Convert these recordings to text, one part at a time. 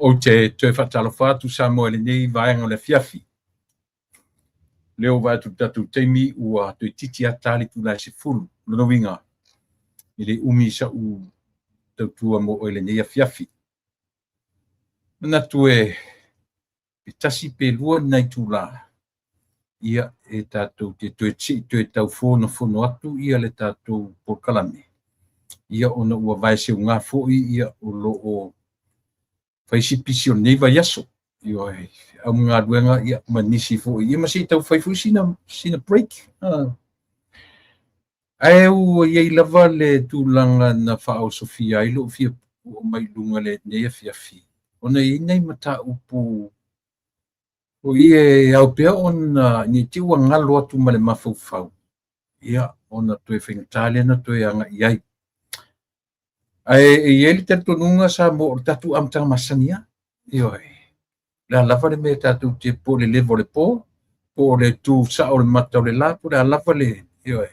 Ou te toe faatalofa atu Samoa i lenei vaega o le afiafi. Lea ua vaai atu i le tatou taimi ua toeitiiti lava ta le itula e 10. O lona uiga, e le umi sa'u tautua mo oe i lenei afiafi. Manatu e tasi pe lua ni nai itula, ia e tatou te toe se i toe tau fonofono atu ia le tatou polokalame, ia ona ua vaeseuga foi ia o lo o fai si pisi o lenei vaiaso. Ioe, aufaigaluega ia ma nisi foi, ia ma se i tau fai foi sina break. Ae ua i ai lava le tulaga na faaosofia ai lou fia oo mai i luga i lenei afiafi, ona e i ai nai mataupu o i e ao pea ona ne i te i ua galo atu ma le mafaufau, ia ona toe faigata lea ona toe agai i ai. Ae e i ai le talitonuga Samoa o le tatou amataga masani lava. Ioe, o le a lava le mea tatou te po o le leva o le po, po o le tu sao o le mata o le la, po o le a lava le, ioe,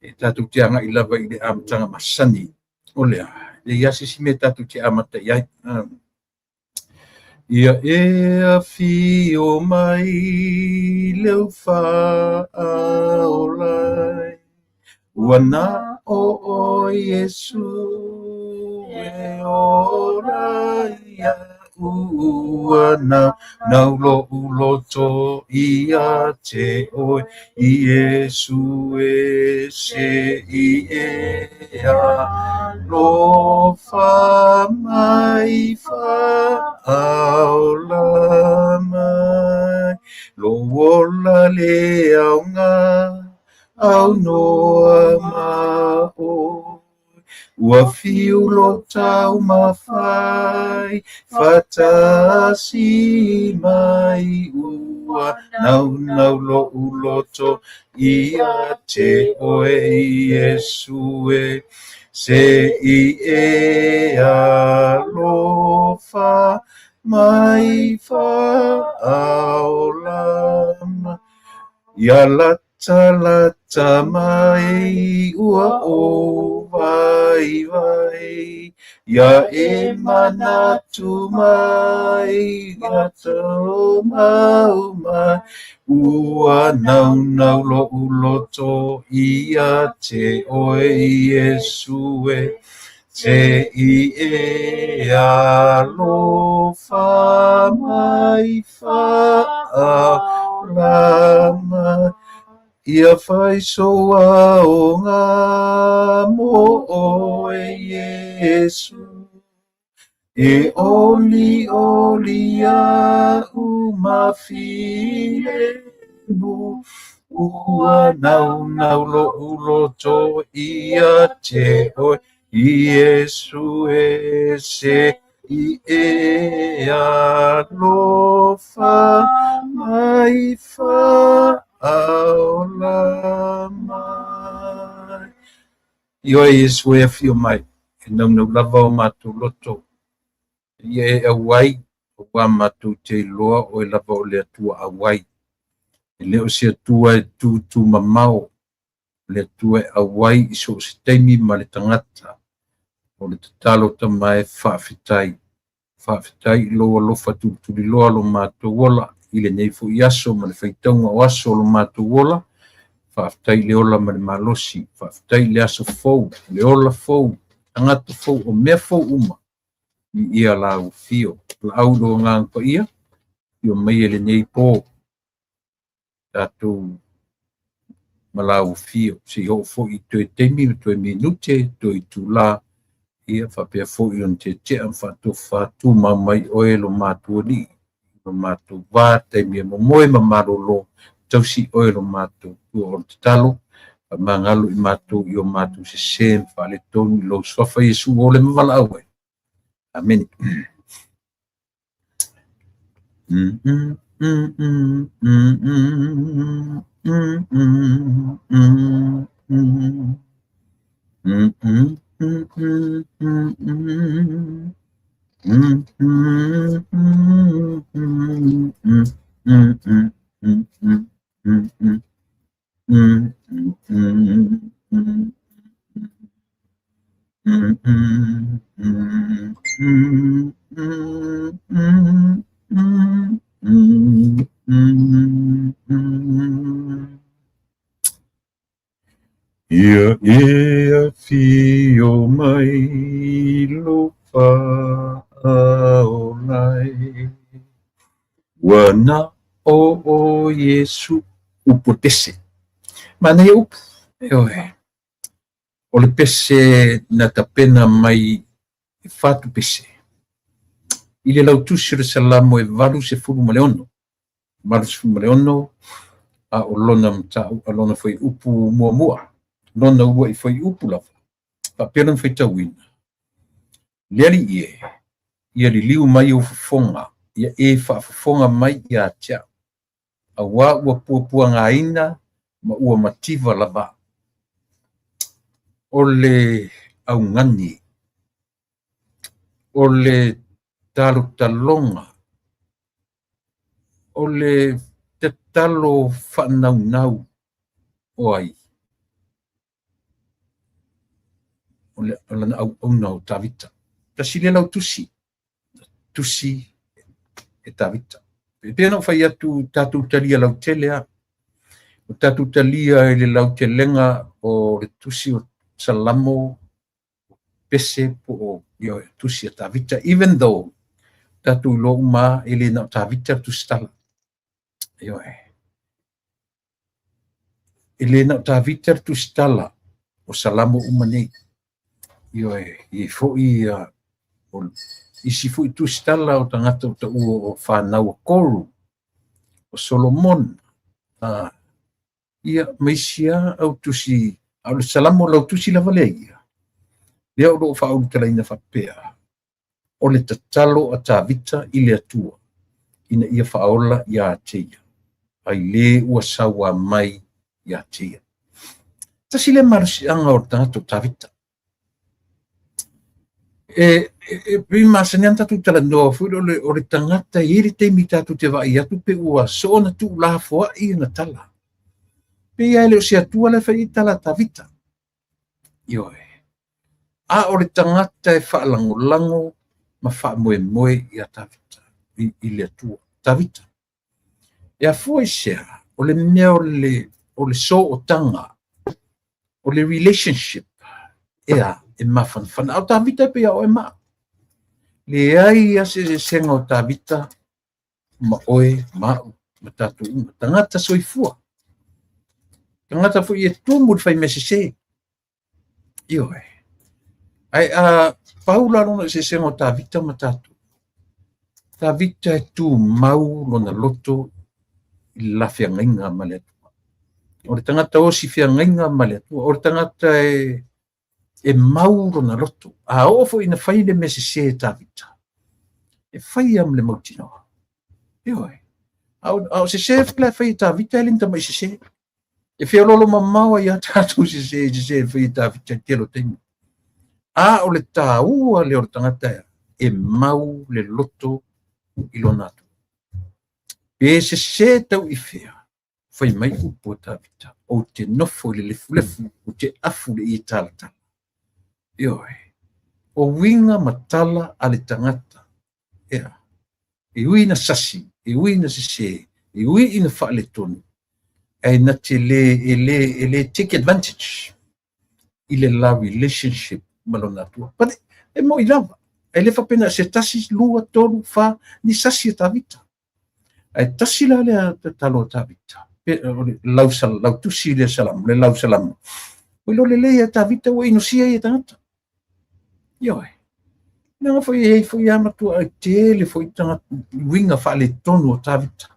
e tatou te agai lava i le amataga masani. O le a, e leai lava se isi mea tatou te amata i ai. Ia e afio mai le Faaola, ua na o oe Iesu e ola iaʻu, ua naunau loʻu loto ia te oe, Iesu e se i e alofa mai faaola mai, lou ola le aoga aunoa ma oe. Ua fiu lou taumafai faatasi mai, ua naunau loʻu loto ia te oe, Iesu e se i e alofa mai faaola mai. Ia latalata mai ua ou vaivai, ia e manatu mai, ia tumau mai, ua naunau loʻu loto ia te oe, Iesu e se i e alofa mai faaola mai. Ia fai sou aoga mo oe, Iesu, e olioli iaʻu ma filemu, ua naunau loʻu loto ia te oe, Iesu e se i e alofa mai faaola mai. Ioe Iesu e afio mai, e naunau lava o matou loto, ia e auai, aua matou te iloa oe lava o le Atua auai. E le o se Atua e tutumamao, o le Atua e auai i so o se taimi ma le tagata. O le tatalo tama e faafetai. Faafetai i lou alofa tulituliloa lo matou ola i lenei foi aso ma le faitauga o aso o lo matou ola. Faafetai i le ola ma le malosi. Faafetai i le aso fou, le ola fou, tagata fou, o mea fou uma i ia lau afio. Valaau i lou Agaga Paia, afio mai e lenei po, tatou ma lau afio. Se i oo foi i toe taimi ma toe minute, toe itula, ia faapea foi ona tetea ma faatofa tumau mai oe lo matou Alii, lo matou va, taimi e momoe ma malolo, tausi oe lo matou Atua. O le tatalo, faamagalo i matou i o matou sese ma faaletonu i lou suafa Iesu o le ma valaau ai. Amene. Mm, mm, mm, mm, mm, mm, mm, mm, mm, mm. Mm, mm, mm, mm, mm, mm. Mm, mm, mm, mm, mm, mm, mm, mm, mm, mm, mm. Mm, mm, mm, mm. Mm, mm, mm, mm, E afio mai lou Faaola e. Ua na o o Iesu upu o le pese. Manaia upu, ioe. O le pese na tapena mai e fatu pese. I le lautusi o le Salamo e 86. 86, a o lona matau, a lona fuaiupu muamua. Lona uluai fuaiupu lava. Faapea lona faitauina. Le Alii e, ia liliu mai ou fofoga, ia e faafofoga mai ia te au, auā ua puapuagaina ma ua mativa lava. O le augani, o le talotaloga, o le tatalo faanaunau o ai? O lana auauna o Tavita. Tasi lea lautusi, tusi e Tavita. E pei ona ou fai atu, tatou talia lautele a. O tatou talia i le lautelega o le tusi o Salamo, pese po o tusi a Tavita, even though tatou iloa uma e le na o Tavita le tusitala. Ioe. E le na o Tavita le tusitala o Salamo uma nei. Ioe, e foi o isi foi tusitala o tagata o taua o whanau a Koru, o Solomon, ia maisia au tusi, au le Salamo lau tusi lava lea ia. Lea o loo faaulutalaina faapea, o le tatalo a Tavita i le Atua, ina ia faaola ia te ia, ai le ua saua mai ia te ia. Tasi le malosiaga o le tagata o Tavita. E pei masani ana tatou talanoa foi o le tagata e i ai le taimi tatou te vaai atu pe ua soona tuulafoai ona tala. Pe ia e le o se Atua la e fai ai tala a Tavita. Ioe. A o le tagata e faalagolago ma faamoemoe ia Tavita i le Atua. Tavita. E afua i sea, o le mea o le sootaga, o le relationship, ea, e mafanafana. A o Tavita e pei a oe ma. Leai a se eseesega o Tavita ma oe, ma au, ma tatou uma. Tagata soifua. Tagata foi e tumu le faimea sese. Ioe. Ai a pau la lona eseesega o Tavita ma tatou. Tavita e tu mau lona loto i le la feagaiga ma le Atua. O le tagata osi feagaiga ma le Atua. O le tagata e mau lona loto. A oo foi ina fai le mea sese e Tavita, e fai ma le mautinoa. Ioe. A o sese foi la e fai e Tavita e le ni tamai sese. E feoloolo mamao ai a tatou sese sese e fai e Tavita i tele o taimi. A o le tāua lea o le tagata e mau le loto i lona Atua. Pe sese tau i fea, fai mai upu a Tavita, ou te nofo i le lefulefu, ou te afu le ie talatala. Ioe. O uiga ma tala a le tagata, ea, e ui ina sasi, e ui ina sese, e ui ina faaletonu, ae na te le, e le, e le take advantage i le la relationship ma lona Atua. But e moi lava, e le faapena se tasi, lua, tolu, fa, ni sasi a Tavita. Ae tasi la lea tatalo a Tavita. O le lau tusi le Salamo, le lau Salamo. Ua iloa lelei a Tavita ua inosia ia tagata. Ioe. Leaga foi e ai foi a matua ai tele foi tagata uiga faaletonu o Tavita.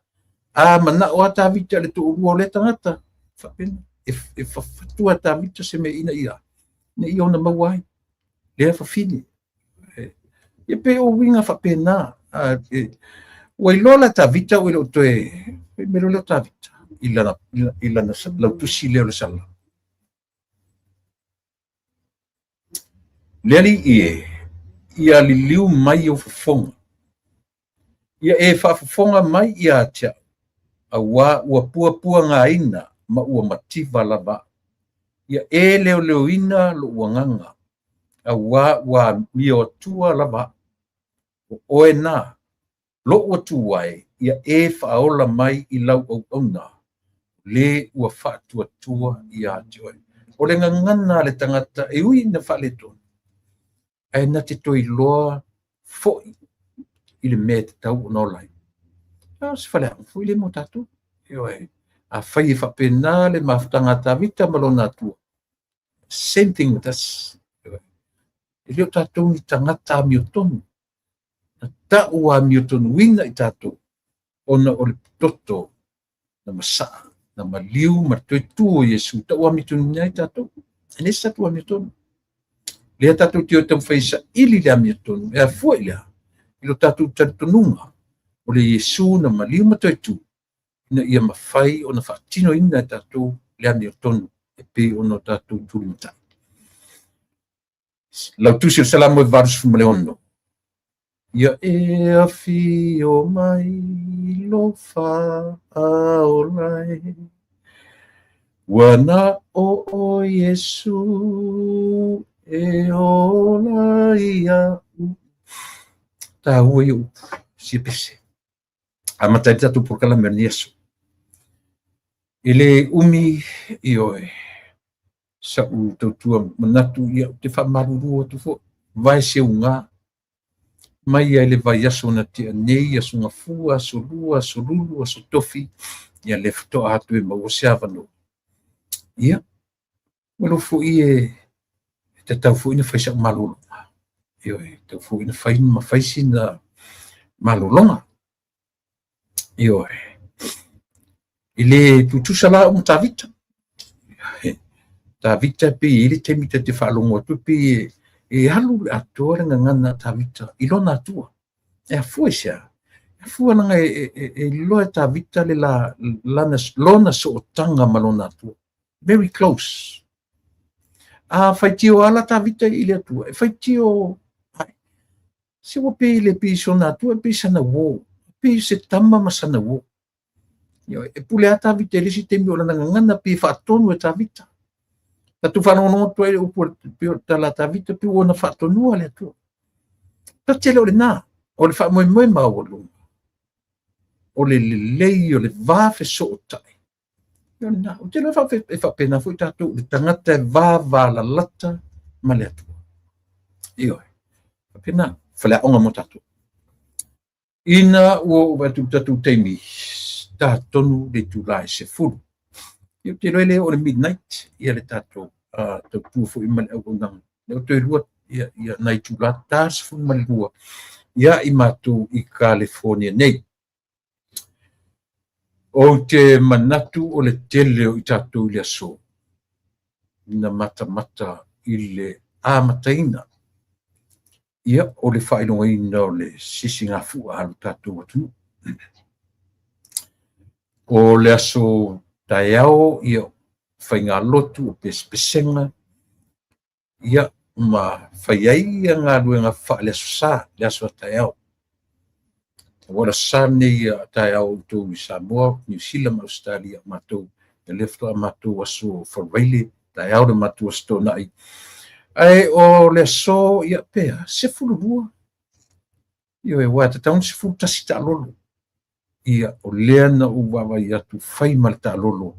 A manao a Tavita le toalua o lea tagata, faapena, e fafatu a Tavita se mea ina ia, ina ia ona maua ai. Lea fafine. Ia pe o uiga faapena. Ua iloa la Tavita ua le o toe, fai mai loa lea o Tavita, i lana lautusi lea o le Salamo. Le Alii e, ia liliu mai ou fofoga, ia e faafofoga mai ia te au, auā ua puapuagaina ma ua mativa lava. Ia e leoleoina lou agaga, auā ua amio atua lava. O oe na, lou Atua e, ia e faaola mai i lau auauna, le ua faatuatua ia te oe. O le gagana a le tagata e ui ina faaletonu, ae na te toe iloa foi i le mea e tatau ona ola ai. O se faleaoga foi lea mo tatou. Ioe. Afai e faapena le mafutaga a Tavita ma lona Atua, same thing with us. Ioe. E le o tatou ni tagata amiotonu. Na tau amiotonuina i tatou ona o le toto na masaa, na maliu ma le toe tu o Iesu, tau amiotonuina ai tatou. E leai se tatou amiotonu. Lea tatou te o taumafai e saili le amiotonu, e afua i le a? I lo tatou talitonuga o le Iesu na maliu ma toe tu, ina ia mafai ona faatinoina e tatou le amiotonu e pei ona o tatou tulimatai. Lau tusi o le Salamo e 86. Ia e afio mai lo faaola e, ua na o o Iesu e ola iaʻu. Taua ia upu, sia pese. Amata ai le tatou polokalame o lenei aso. E le umi, ioe, sa'u tautua manatu, ia ou te faamalulu atu foi, vae seuga mai ai le vaiaso na tea nei, aso Gafua, aso Lua, aso Lulu, aso Tofi, ia lea faatoa atu e maua se avanoa. Ia, ua iloa foi e tatau foi ona fai sa'u malologa. Ioe, tatau foi ona fai ma fai sina malologa. Ioe. E le tutusa la au ma Tavita. Tavita e pei e i ai le taimi ta te faalogo atu e pei e alu le atoa le gagana a Tavita i lona Atua. E afua i se a? E afua leaga e iloa e Tavita le la, lana, lona sootaga ma lona Atua. Very close. A faitio ala Tavita i le Atua, e faitio ai. Se ua pei le pei sona Atua, e pei sana uō. Pei se tama ma sana uō. E pule lava Tavita i le isi taimi o lana gagana pei e faatonu e Tavita. Tatou faalogologo atu ai i le upu pei o le tala a Tavita pei ua na faatonua le Atua. Ta te le o lena, o le faamoemoe maualuga, o le lelei o le va fesootai. O lena, ou te iloa e faapena foi tatou, le tagata e vavalalata ma le Atua. Ioe, faapena, faleaoga mo tatou. Ina ua ou vaai atu i le tatou taimi, ta tonu le itula e 10. Ia ou te iloa e le oo i le midnight ia le tatou tautua foi ma le auaunaga. Lea ua toe lua ia nai itula ta 12 ia i matou i California nei. Ou te manatu o le tele o i tatou i le aso na matamata i le amataina ia o le faailogaina o le sisigafua a lo tatou atunuu. O le aso taeao, ia faigalotu, o pesepesega, ia ma fai ai ia galuega faale Aso Sa, le aso a taeao. Aua o le Aso Sa lenei a taeao outou i Samoa, Niu Sila ma Ausetalia, matou, ia lea faatoa matou aso Faraile, taeao le matou Aso Toonai. Ae o le aso, ia pe a, 12. Ioe, aua e tatau ona 11 taalolo. Ia, o lea na ou vaavaai atu fai ma le taalolo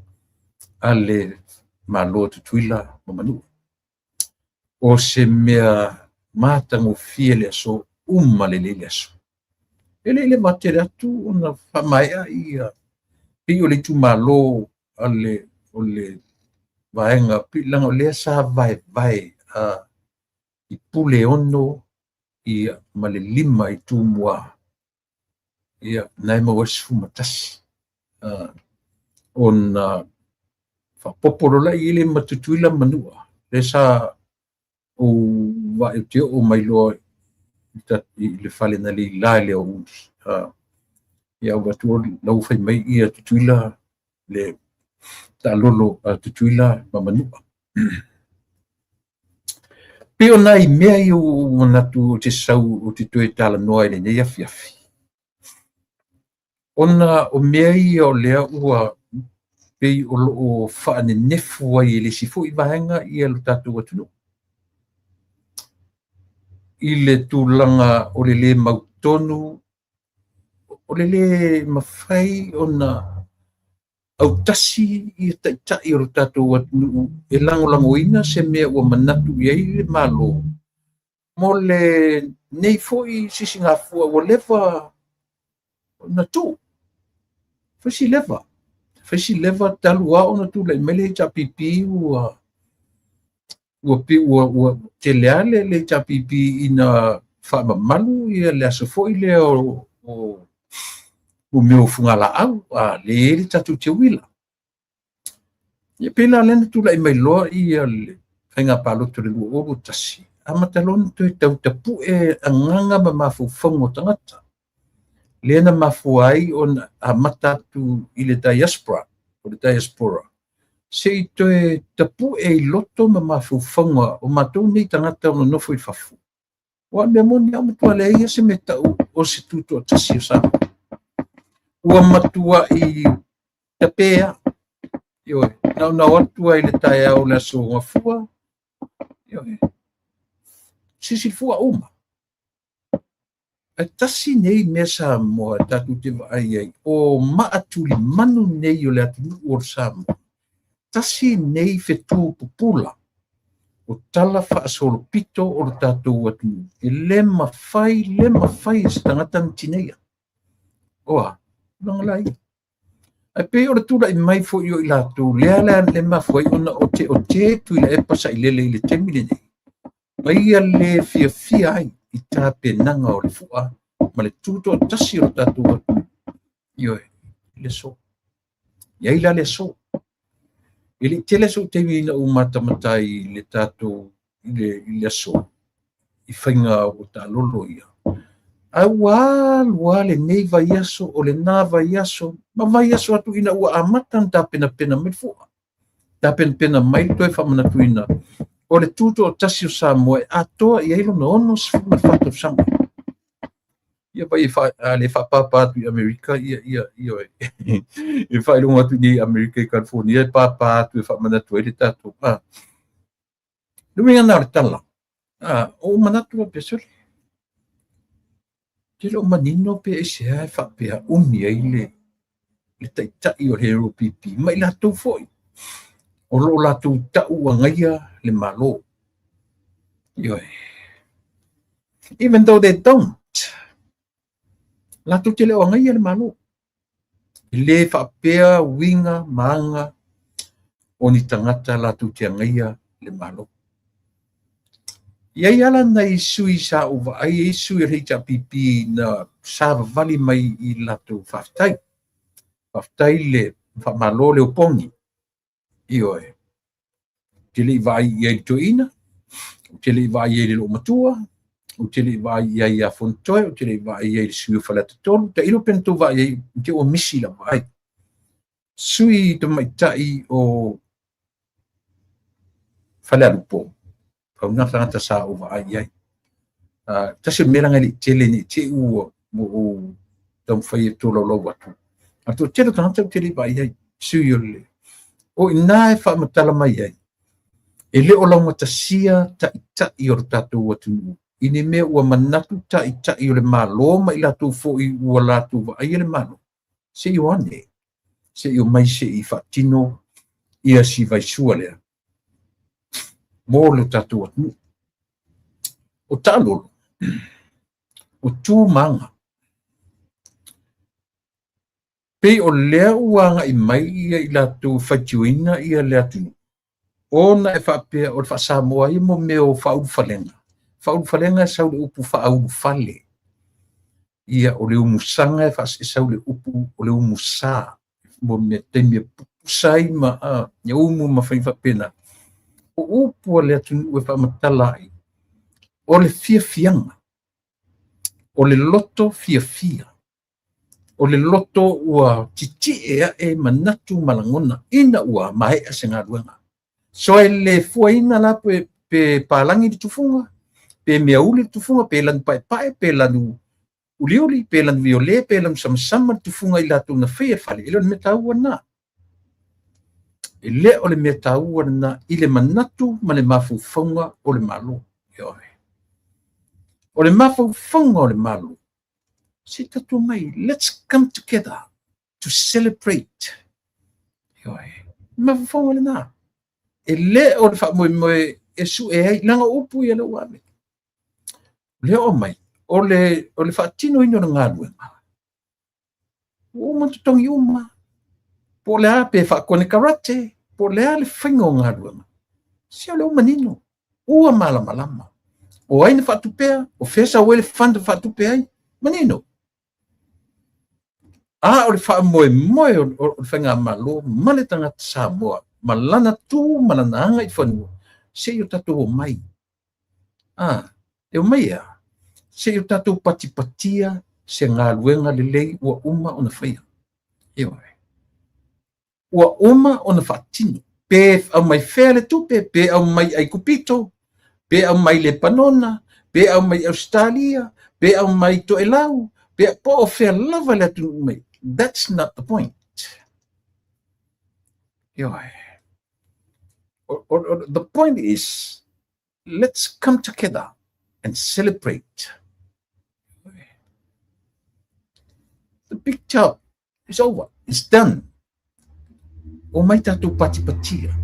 a le Malo o Tutuila ma Manua. O se mea matagofie le aso, uma lelei le aso. E le i leva tele atu ona faamaea ia pei o le itumalo a le o le vaega pei leaga o lea sa vaevae i pule 6 ia ma le 5 i Tumua ia na e maua ai le 11 ona faaopoopo loa lea i le ma Tutuila ma Manua lea sa ou vaai ou te oo mai loa i le fale na leila i le aoauli. Ia ou atu la ua fai mai ia Tutuila le taalolo a Tutuila ma Manua. Pei o nai mea ia ua ou manatu ou te sau ou te toe talanoa i lenei afiafi. Ona o mea ia o lea ua pei o loo faanenefu ai e le isi foi vaega ia lo tatou atunuu. I le tulaga o le lē mautonu, o le lē mafai ona Autasi ia taitai o le tatou atunuu e lagolagoina se mea ua manatu i ai le Malo mo lenei foi sisigafua ua leva ona tuu. Fai si leva. Fai si leva talu lava ona tulai mai le HRPP ua ua tele lava le HRPP ina faamamalu ia le aso foi lea o mea o fugalaau, lea e i ai le tatou teuila. Ia pei la lea na tulai mai loa ia le faiga palota o le 2021, amata loa ona toe tau tapue agaga ma mafaufauga o tagata. Lea na mafua ai ona amata atu i le diaspora, o le diaspora, se i toe tapue i loto ma mafaufauga o matou nei tagata o nonofo i fafo. Aua o le mea moni lava ua matua leai se mea e tau o se tutoatasi o Samoa. Ua matuai tape lava. Ioe, na ona o atu lava i le taeao o le aso Gafua, ioe, silisili fua uma. Ae tasi nei mea Samoa tatou te vaai ai, o maa tulimanu nei o le atunuu o Samoa, tasi nei fetu pupula o tala faasolopito o le tatou atunuu, e le mafai, le mafai e se tagata ona tineia. Oa, tulaga la ia. Ae pei o le tulai mai foi o i latou, lea la e mafua ai ona oteote Tuilaepa Sailele i le taimi lenei, ma ia le fiafia ai i tapenaga o le fua ma le tutoatasi o le tatou atunuu. Ioe, i le aso. E i ai la le aso. E le i tele sou taimi ina ou matamata ai i le tatou i le aso i faiga o taalolo ia. Ae ua alu lava lenei vaiaso, o lena vaiaso, ma vaiaso atu ina ua amata ona tapenapena mai le fua. Tapenapena mai le toe faamanatuina o le tutoatasi o Samoa e atoa i ai lona 64 tausaga. Ia vai e le faapapa atu i Amerika, ia, ia, ia, e faailoga atu i Amerika i California, e papa atu e faamanatu ai le tatou. Le uiga lena o le tala, o ou manatu faapea, sole, te le o manino pe aisea e faapea umi ai le taitai o le HRPP, ma i latou foi o lo o latou tau agaia le Malo. Ioe. Even though they don't, latou te le o agaia le Malo. E le faapea uiga ma aga o ni tagata latou te agaia le Malo. E i ai lava nai sui sa ou vaai ai sui o le HRPP na savavali mai i latou faafetai. Faafetai le faamalo le opogi. Ioe. Ou te le i vaai i ai i le toeaina, ou te le i vaai i ai i le loomatua, ou te le i vaai i ai ia Fonotoe, ou te le i vaai i ai i le sui o Faleata 3, tailo pe na tou vaai ai, te ua misi lau vaai. Sui tamaitai o Falealupo, pau na tagata sa ou vaai i ai. Tasi o mea leaga e le i tele nei te i ua ou taumafai e tolaulau atu. A toatele o tagata ou te le i vaai i ai, sui o le... O i ina e faamatala mai ai, e le o laugatasia taitai o le tatou atunuu, i ni mea ua manatu taitai o le Malo ma i latou foi ua latou vaaia le Malo, se i o ane, se i omai se i faatino ia si vaisua lea mo le tatou atunuu. O taalolo, o tu ma aga. Pei o lea ua agai mai ia i latou e faitioina ia le atunuu, ona e faapea o le faa-Samoa ia mo mea o faaulufalega. Faaulufalega e sau le upu faaulufale. Ia, o le umusaga e sau le upu o le umusa. Mo mea taimi e pupusa ai ma ia umu ma faiga faapena. O upu a le atunuu e faamatala ai, o le fiafiaga, o le loto fiafia, o le loto ua titie ae manatu ma lagona ina ua maea se galuega. So e le fuaina la pe palagi le tufuga, pe meauli le tufuga, pe lanu paepae, pe lanu uliuli, pe lanu viole, pe lanu samasama le tufuga i latou na faia le fale. E le o le mea taua lena. E le o le mea taua lena i le manatu ma le mafaufauga o le Malo. Ioe. O le mafaufauga o le Malo, se tatou mai, let's come together to celebrate. Ioe. Mafaufauga lena. E le o le faamoemoe e sue ai, leaga o upu ia lea ua ave. O lea o aumai, o le faatinoina o le galuega, ua uma ona totogi uma. Po o le a, pe faakonekarate, po o le a le faiga o galuega, se o lea ua manino, ua malamalama. O ai na faatupea, o fea e sau ai le fund e faatupe ai, manino. A o le faamoemoe o le faigamalo ma le tagata Samoa, ma lana tu ma lana aga i fanua, se i o tatou omai. E omai ea, se i o tatou patipatia se galuega lelei ua uma ona faia. Ioe. Ua uma ona faatino. Pe aumai fea le tupe, pe aumai Aikupito, pe aumai Lepanona, pe aumai Australia, pe aumai Toelau, pe po o fea lava le atunuu mai. That's not the point. Ioe. The point is, let's come together and celebrate. The big job is over. It's done. O mai tatou patipatia.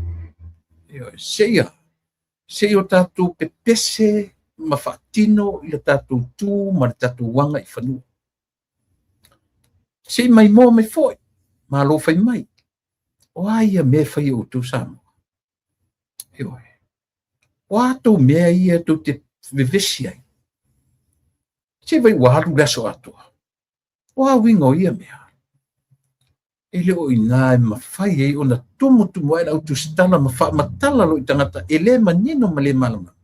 Ioe, seia, seia o tatou pepese ma faatino i le tatou tu ma le tatou aga i fanua. Se i mai moa mai foi, malo fai mai. O a ia mea e fai e outou Samoa? Ioe. O a tou mea ia tou te vevesi ai? Se vai ua alu le aso atoa. O a uiga o ia mea? E le o i ina e mafai ai ona tumutumu ae le autusitala ma faamatala loa i tagata e le manino ma le malamalama.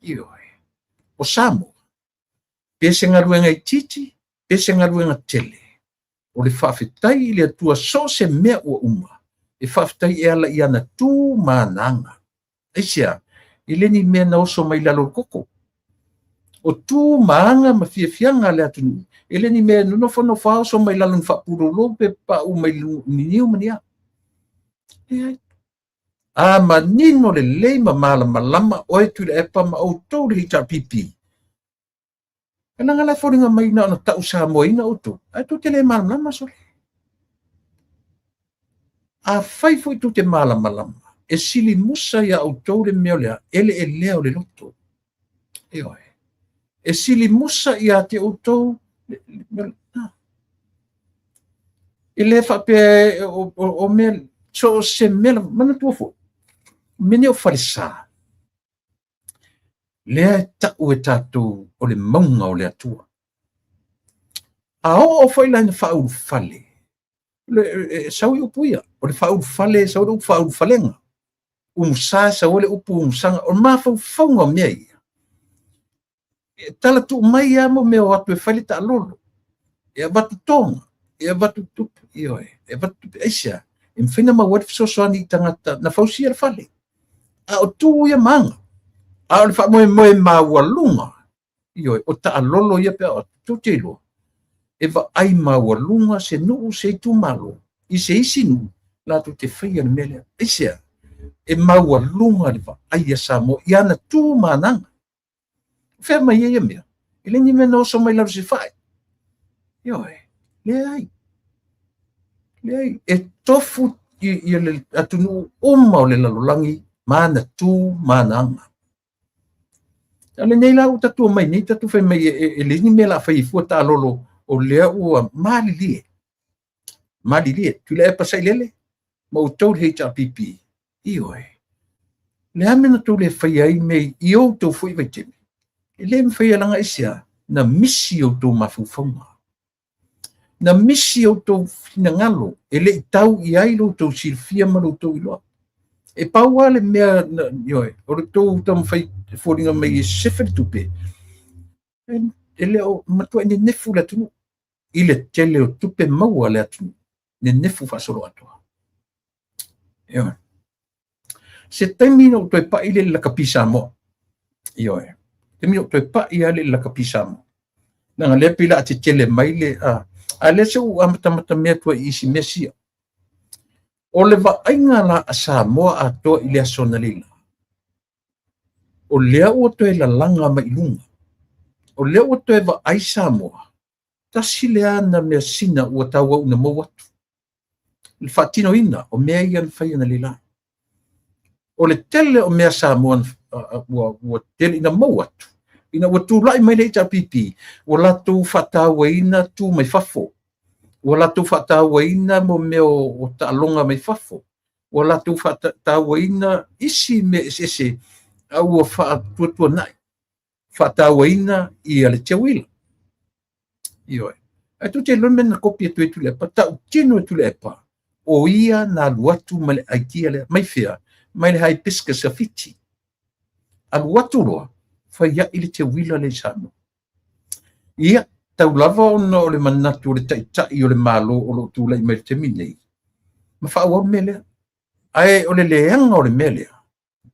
Ioe. O Samoa, pe se galuega itiiti, pe se galuega tele, o le faafetai i le Atua so o se mea ua uma, e faafetai e ala i ana tu ma ana aga. Aisea? E le ni mea na oso mai lalo o le koko. O tu ma aga ma fiafiaga a le atunuu, e le ni mea nofonofo lava oso mai lalo ni faapulolo pe pauu mai ni niu ma ni a. Leai. A manino lelei ma malamalama oe Tuilaepa ma outou le HRPP, e leaga la e foliga mai na ona tau Samoaina outou, ae tou te le malamalama sole. A fai foi tou te malamalama, e sili musa ia outou le mea o le a, eleelea o le loto. Ioe. E sili musa ia te outou e le faapea o mea so o se mea lava, manatua foi, mea nei o falesa, lea e tau e tatou o le mauga o le Atua. A oo foi la ina faaulufale, e sau i upu ia, o le faaulufale, sau le upu faaulufalega. Umusa, sau ai le upu umusaga, o le mafaufauga o mea ia. E tala tuu mai lava mo mea o atu e fai le taalolo, e avatu toga, e avatu tupe, ioe, e avatu tupe. Aisea? E mafai ona maua ai le fesoasoani i tagata na fausia le fale. A o tu ia ma aga, a o le faamoemoe maualuga, ioe, o taalolo ia pe a o atu, tou te iloa, e vaai maualuga se nuu, se itumalo, i se isi nuu, latou te faia le mea lea. Aisea? E maualuga le vaai a Samoa i ana tu ma ana aga. O fea mai ai ia mea? E le ni mea na oso mai lalo se fae. Ioe, leai. Leai, e tofu i le atunuu uma o le lalolagi ma ana tu ma ana aga. A lenei la ua tatou omai nei tatou fai mai e leai ni mea o le a fai ai fua taalolo o lea ua malilie. Malilie, Tuilaepa Sailele ma outou le HRPP. Ioe. O le a mea na tou le faia ai mea i outou foi vaitaimi? E le mafai e leaga aisea? Na misi outou mafaufauga. Na misi outou finagalo e le i tau i ai lo outou silafia ma lo outou iloa. E pau lava le mea, ioe, o le tou taumafai e foliga mai e sefe le tupe, e le o matuai nenefu le atunuu i le tele o tupe maua a le atunuu, nenefu faasoloatoa. Ioe. Se taimi na ou toe pai le lakapi Samoa. Ioe. Taimi na ou toe pai lava le lakapi Samoa. Leaga lea pei o le a tetele mai le a lea se ua amatamatamea atu ai i isi mea sia. O le vaaiga la a Samoa atoa i le aso analeila, o lea ua toe lalaga mai i luga. O lea ua toe vaai Samoa, tasi lea na measina ua tauau ina mou atu. le faatinoina o mea ia na fai analeila. O le tele o mea Samoa ua tele ina maua atu, ina ua tulai mai le HRPP, ua latou faatauaina tu mai fafo, ua latou faatauaina mo mea o taaloga mai fafo, ua latou faatauaina isi mea eseese, a ua faatuatuanai faatauaina ia le teuila. Ioe. Ae tou te iloa le mea na kopi atu ai Tuilaepa, tautino e Tuilaepa, o ia na alu atu ma le idea lea. Mai fea? Mai le hibiscus a Fiti. Alu atu loa, fai ai le teuila lea i Samoa. Ia, tau lava ona o le manatu o le taitai o le Malo o lo o tulai mai i le taimi nei, ma faaauau le mea lea. Ae o le leaga o le mea lea,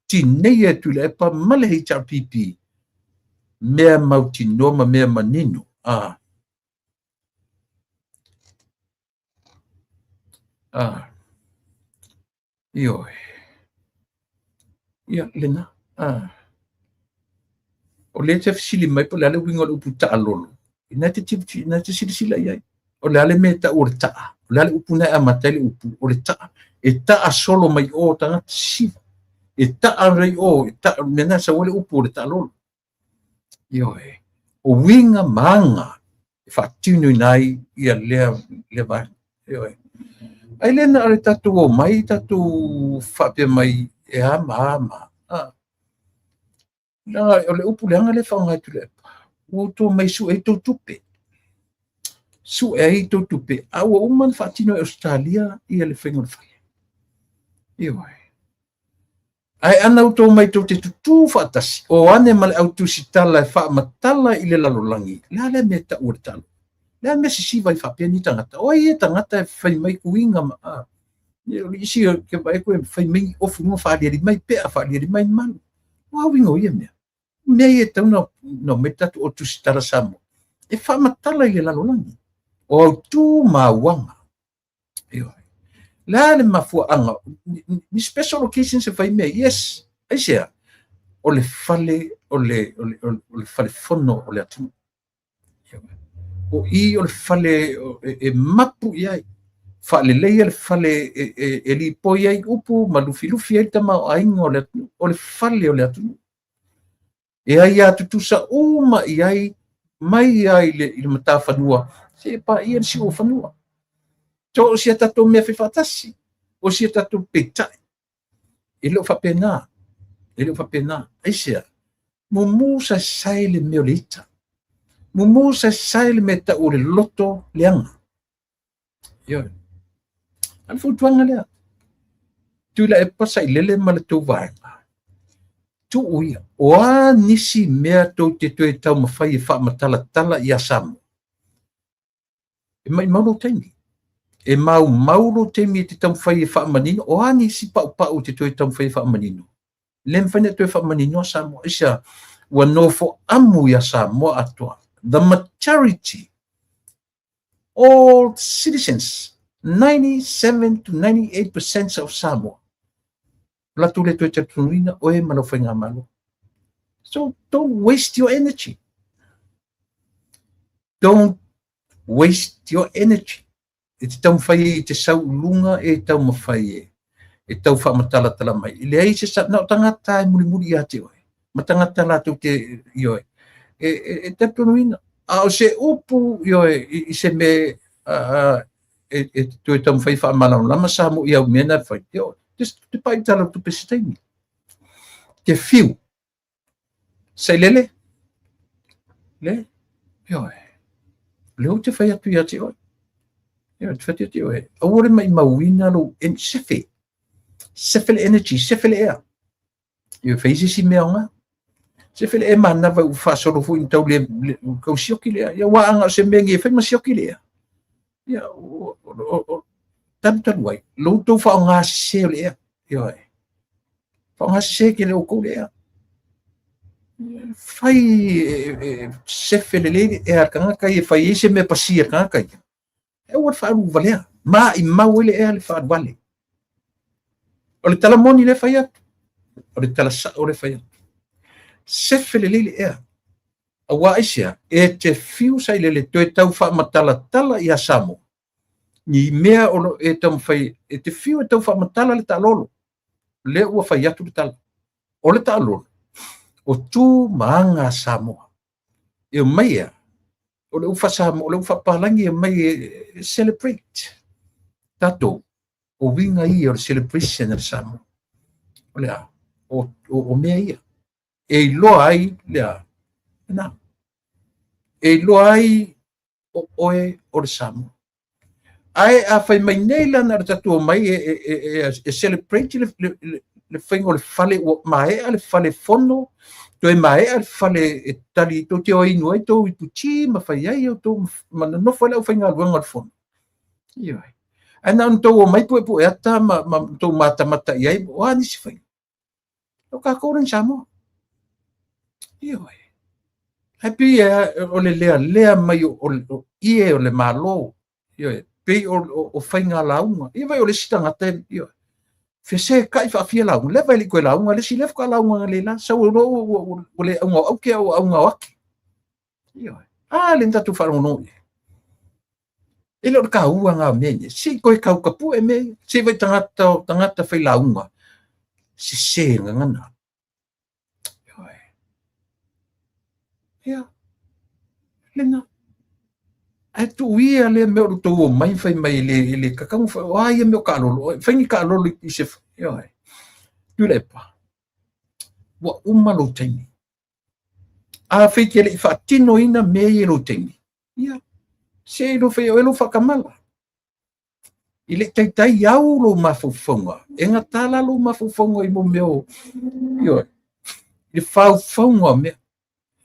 tineia e Tuilaepa ma le HRPP mea mautinoa ma mea manino. A. A. Ioe. Ia, lena. A. O lea te fesili mai po o le a le uiga o le upu taalolo. Ina te ina te silasila i ai. O le a le mea e tau o le taa. O le a le upu na e amata ai le upu o le taa. E taa solo mai o tagata sisiva. E taa mai o, e taa, mea na sau ai le upu o le taalolo. Ioe. O uiga ma aga e faatinoina ai ia lea, lea vaega. Ioe. Ai le na o le tatou omai tatou faapea mai e a ma a ma a. Leaga o le upu leaga lea e faaaoga e Tuilaepa, ua outou omai e sue ai tou tupe. Sue ai tou tupe, a ua uma ona faatino e Ausetalia ia le faiga o le fale. Ioe. Ae ana outou omai tou te tutū faatasi, o ane ma le au tusitala e faamatala i le lalolagi, le a lea mea e tau o le talo? Le a mea sisiva ai faapea ni tagata? O ai ia tagata e fai mai uiga ma a? O le isi ke vaai atu e fai mai ofu luga faaliali mai pea, faaliali mai malu. O a uiga o ia mea? Mea ia e tatau ona omai tatou o tusitala Samoa e faamatala i le lalolagi o autu ma auaga. Ioe. Le a le mafuaaga ni special occasions e fai mea? Yes. Aisea? O le fale o le, o le, o le fale fono o le atunuu. O i o le fale e mapu i ai, faaleleia le fale e lipoi ai upu ma lufilufi ai le tamaoaiga o le atunuu, o le fale o le atunuu. E aia tutusa uma i ai mai lava i le matafanua seia paia le siuofanua. So o si a tatou mea faifaatasi, o si a tatou peitai. E le o faapena, e le o faapena. Aisea? Mumu saesae le mea o le ita. Mumu saesae le mea tau o le loto leaga. Ioe. A le fautuaga lea. Tuilaepa sailele ma le tou vaega. Tuu ia. O a nisi mea tou te toe taumafai e faamatalatala ia Samoa? E maumau lou taimi. E maumau lou taimi e te taumafai e faamanino. O a nisi paupau e te toe taumafai e faamanino? Le mafai ona toe faamaninoa Samoa. Aisea? Ua nofo amu ia Samoa atoa. The majority, all citizens, 97 to 98% of Samoa, o latou le toe talitonuina oe ma lau faigamalo. So don't waste your energy. Don't waste your energy. E te taumafai ai i te sau i luga e taumafai e e tau faamatalatala mai. E leai se sa, na o tagata e mulimuli ia te oe, ma tagata latou te, ioe, e talitonuina. A o se upu, ioe, i se mea e toe taumafai faamalamalama Samoa i au mea na e fai, ioe, te pai tala o tupe se taimi. Te fiu, Sailele, le, ioe, lea ou te fai atu ia te oe. Ioe, te fai atu ia te oe. Aua le maimauina lou en, sefe. Sefe le energy, sefe le ea. Ioe, fai se isi mea aoga. Sefe le ea manava ua faasolo foi ina tau le, le, tau sioki le ea. Ia, ua aga o se mea ngi e fai ma sioki le ea. Ia, o, talu talu ai, lo outou faaaoga sese o le ea. Ioe. Faaaoga sese tele o outou le ea. Fai e sefe lelei le ea a le tagata ia, fai ai se mea pasia a le tagata ia. E aua le faaalu valea. Maimau ai le ea le faaalu vale. O le tala moni lea e fai atu. O le tala sao lea e fai atu. Sefe lelei le ea. Aua aisea? E te fiu sailele toe tau faamatalatala ia Samoa. Ni mea o lo e taumafai e te fiu e tau faamatala le taalolo. Lea ua fai atu le tala. O le taalolo, o tu ma aga a Samoa. E omai ea, o le ufa Samoa, o le ufa palagi e omai e celebrate. Tatou, o uiga ia o le celebration a le Samoa. O le a? O mea ia. E iloa ai le a? Na. E iloa ai o oe o le Samoa. Ae a fai mai nei la na o le tatou omai e celebrate le faiga o le fale, ua maea le fale fono, toe maea le fale e tali tou te o inu ai tou iputi ma fai ai outou ma nonofo ai le aufaigaluega o le fono. Ioe. Ae na ona tou omai puepue ata ma tou matamata i ai, o a nisi faiga? O tatou le Samoa. Ioe. Ae pei o le lealea mai o ie o le Malo. Ioe. Pei o faiga lauga. Ia vai o le isi tagata, ioe. Fese kai faafia lauga. Le vai le koe lauga, le si le fuka lauga le la. Sau lo o le auga o auke o auga o ake. Ioe. A le tatu wharongo i. E le o le kaua ngā mea nei. Si koe kau kapu e mea. Si vai tangata whai lauga. Si se ngangana. Ioe. Ia. Lena. Ae tuu ia lea mea o le tou omai fai mai i le kakago fai, o a ia mea o kaalolo. Fai ni kaalolo i se, ioe. Tuilaepa. Ua uma lou taimi. A fai te le i faatinoina mea ia i lou taimi. Ia. Se i lo fai o e lou whakamala. I le taitai au lou mafaufauga. E ngata la lou mafaufauga i mo mea o, ioe. I le faufauga o mea.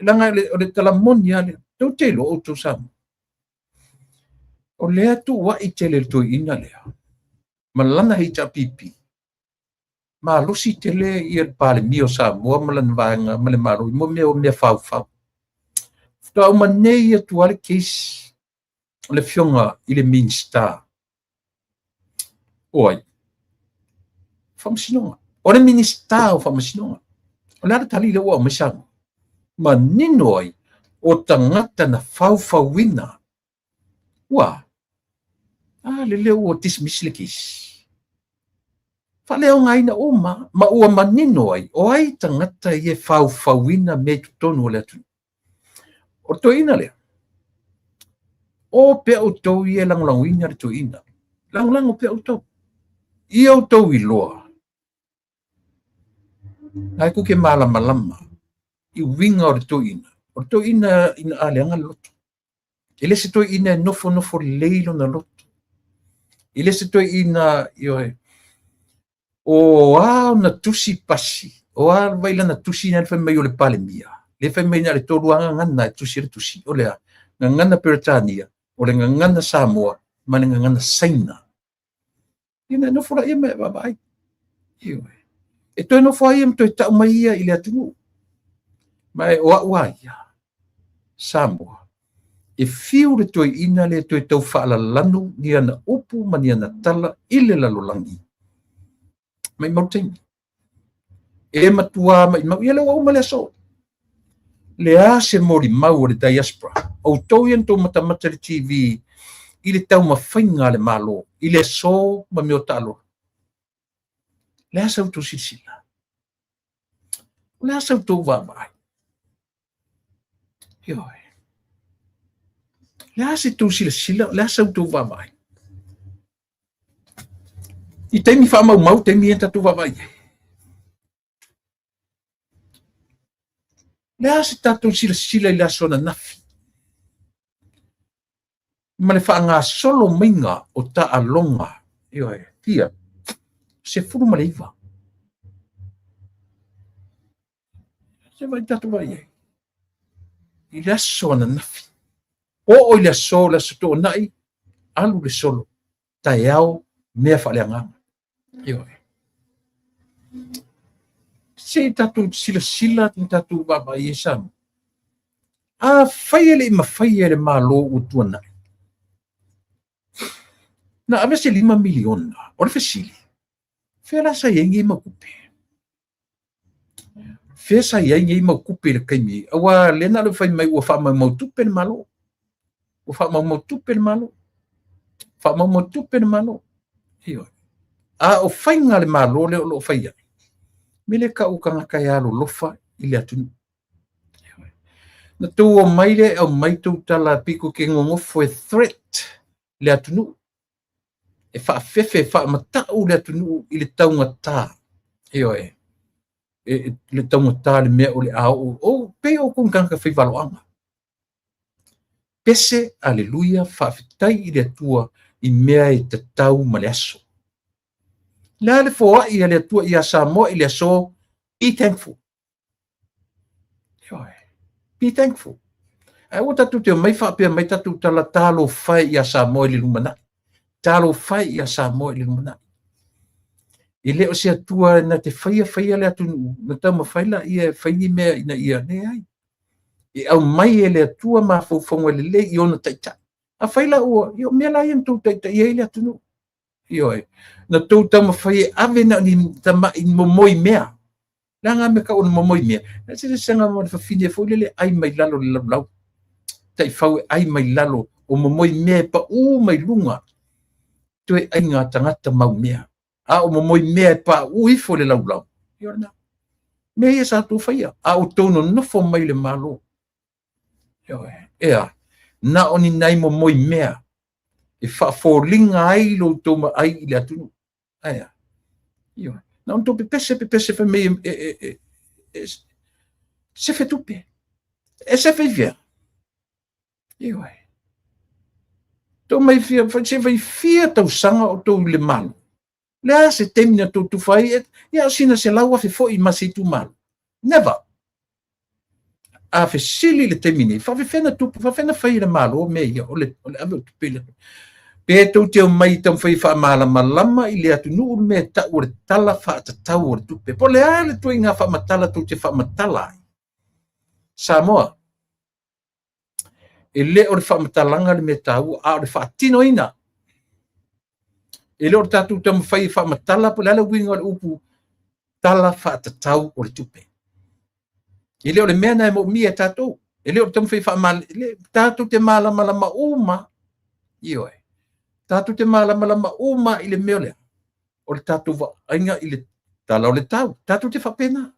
Langa o le talamoni a le. Tau te lo o tau Samoa. O lea tuuai tele le toeaina lea. Ma lana HRPP. Malosi tele ia le Palemia o Samoa ma lana vaega ma le Malo i mo mea o mea faufau. Faatoa uma nei atu lava le case o le afioga i le Minisita o ai? Faamasinoga. O le Minisita o Faamasinoga. O le a le tali lea ua aumai Samoa? Manino ai o tagata na faufauina. Ua a le lea ua dismiss le case. Faaleaogaina uma ma ua manino ai o ai tagata ia e faufauina mea i totonu o le atunuu. O le toeaina lea. O pea outou ia e lagolagoina le toeaina. Lagolago pea outou. Ia outou iloa. Nai ku ke malamalama i uiga o le toeaina. O le toeaina ina a leaga le loto. E le se toeaina e nofonofo lelei lona loto. E le se toeaina, ioe, o a ona tusi pasi, o a vai lana tusi na le fai mai o le Palemia. Le fai mai na le tolu a gagana e tusi le tusi. O lea, gagana Peretania, o le gagana Samoa, ma le gagana Saina. Ia na nofo la ia me vaavaai. Ioe. E toe nofo ai ia ma toe tau mai ia i le atunuu. Ma e o au a ia, Samoa, e fiu le toeaina le toe tau faalalanu ni ana upu ma ni ana tala i le lalolagi. Mai mau taimi. E matua mai mau, ia le ua uma le aso. Le a se moli mau o le diaspora. Outou ia na tou matamata i le TV i le taumafaiga a le Malo, i le aso ma mea o taalolo. Le a sa outou silasila? O le a sa outou vaavaai? Ioe. Le a se tou silasila, le a sa outou vaavaai? I taimi faamaumau, taimi ia tatou vaavaai ai. Le a se tatou silasila i le aso ananafi? Ma le faagasolo maiga o taaloga, ioe, fia, 19. Se vai tatou vaai ai. I le aso ananafi. Oo i le aso, le aso toonai, alu le solo. Taeao, mea faaleagaga. Ioe. Se tatou silasila ma tatou vaavaai ai Samoa. Afai e le i mafai e le Malo ua tuanai, na ave se $5 miliona. O le fesili, fea la sa i ai nei mau tupe? Fea sa i ai nei mau tupe i le taimi? Aua lea na o le fai mai ua faamaumau tupe le Malo. Ua faamaumau tupe le Malo. Faamaumau tupe le Malo. Ioe. A o faiga a le Malo lea o lo o fai ai, mea lea e tau o tagata e alolofa i le atunuu. Ioe. Na tou omai lea e aumai tou tala pito te nonofo e threat le atunuu, e faafefe, e faamatau le atunuu i le taugata. Ioe. E, le taugata le mea o le a oo, o pei o outou ni tagata faivaloaga. Pese, aleluia, faafetai i le Atua i mea e tatau ma le aso. Le a le foai a le Atua ia Samoa i le aso? Be thankful. Ioe. Be thankful. Ae ua tatou te omai faapea mai tatou tala talofa e ia Samoa i le lumanai. Talofa e ia Samoa i le lumanai. E le o se Atua na te faia faia le atunuu, na taumafai laia e fai ni mea ina ia leai. E aumai e le Atua mafaufauga lelei i ona taitai. Afai la ua, ia o mea la ia na tou taitaia ai le atunuu. Ioe. Na tou taumafai e ave na o ni tamai momoi mea. Le a mea tau o le momoi mea? E se sega ma le fafine foi lele ai mai lalo le laulau. Taifau e ai mai lalo o momoi mea e paū mai luga. Toe aiga tagata mau mea. A o momoi mea e paū ifo le laulau. Ia o lena. Mea ia sa tou faia. A o tou nonofo mai le Malo. Ioe. Ea, na o ni nai momoi mea e faafoliga ai lo tou maai i le atunuu. Ae a? Ioe. Na ona tou pepese pepese fai mai e sefe tupe. E sefe i fea? Ioe. Tou mai fia, sefe i fia tausaga o tou i le Malo. Le a se taimi na tou tufa ai, ia o sina 100,000 foi ma se itumalo. Never. A fesili i le taimi nei, faafefea na tupu, faafefea na fai e le Malo mea ia, o le ave o tupe i le Pe tou te omai i taumafai e faamalamalama i le atunuu le mea e tau o le tala faatatau o le tupe. Po o le a le ituaiga faamatala tou te faamatala ai? Samoa, e le o le faamatalaga le mea taua, a o le faatinoina. E le o le tatou taumafai e faamatala po o le a le uiga o le upu tala faatatau o le tupe. E le o le mea na e moomia e tatou. E le o le taumafai e tatou te malamalama uma. Ioe. Tatou te malamalama uma i le mea lea. O le tatou vaaiga i le tala o le tau. Tatou te faapena.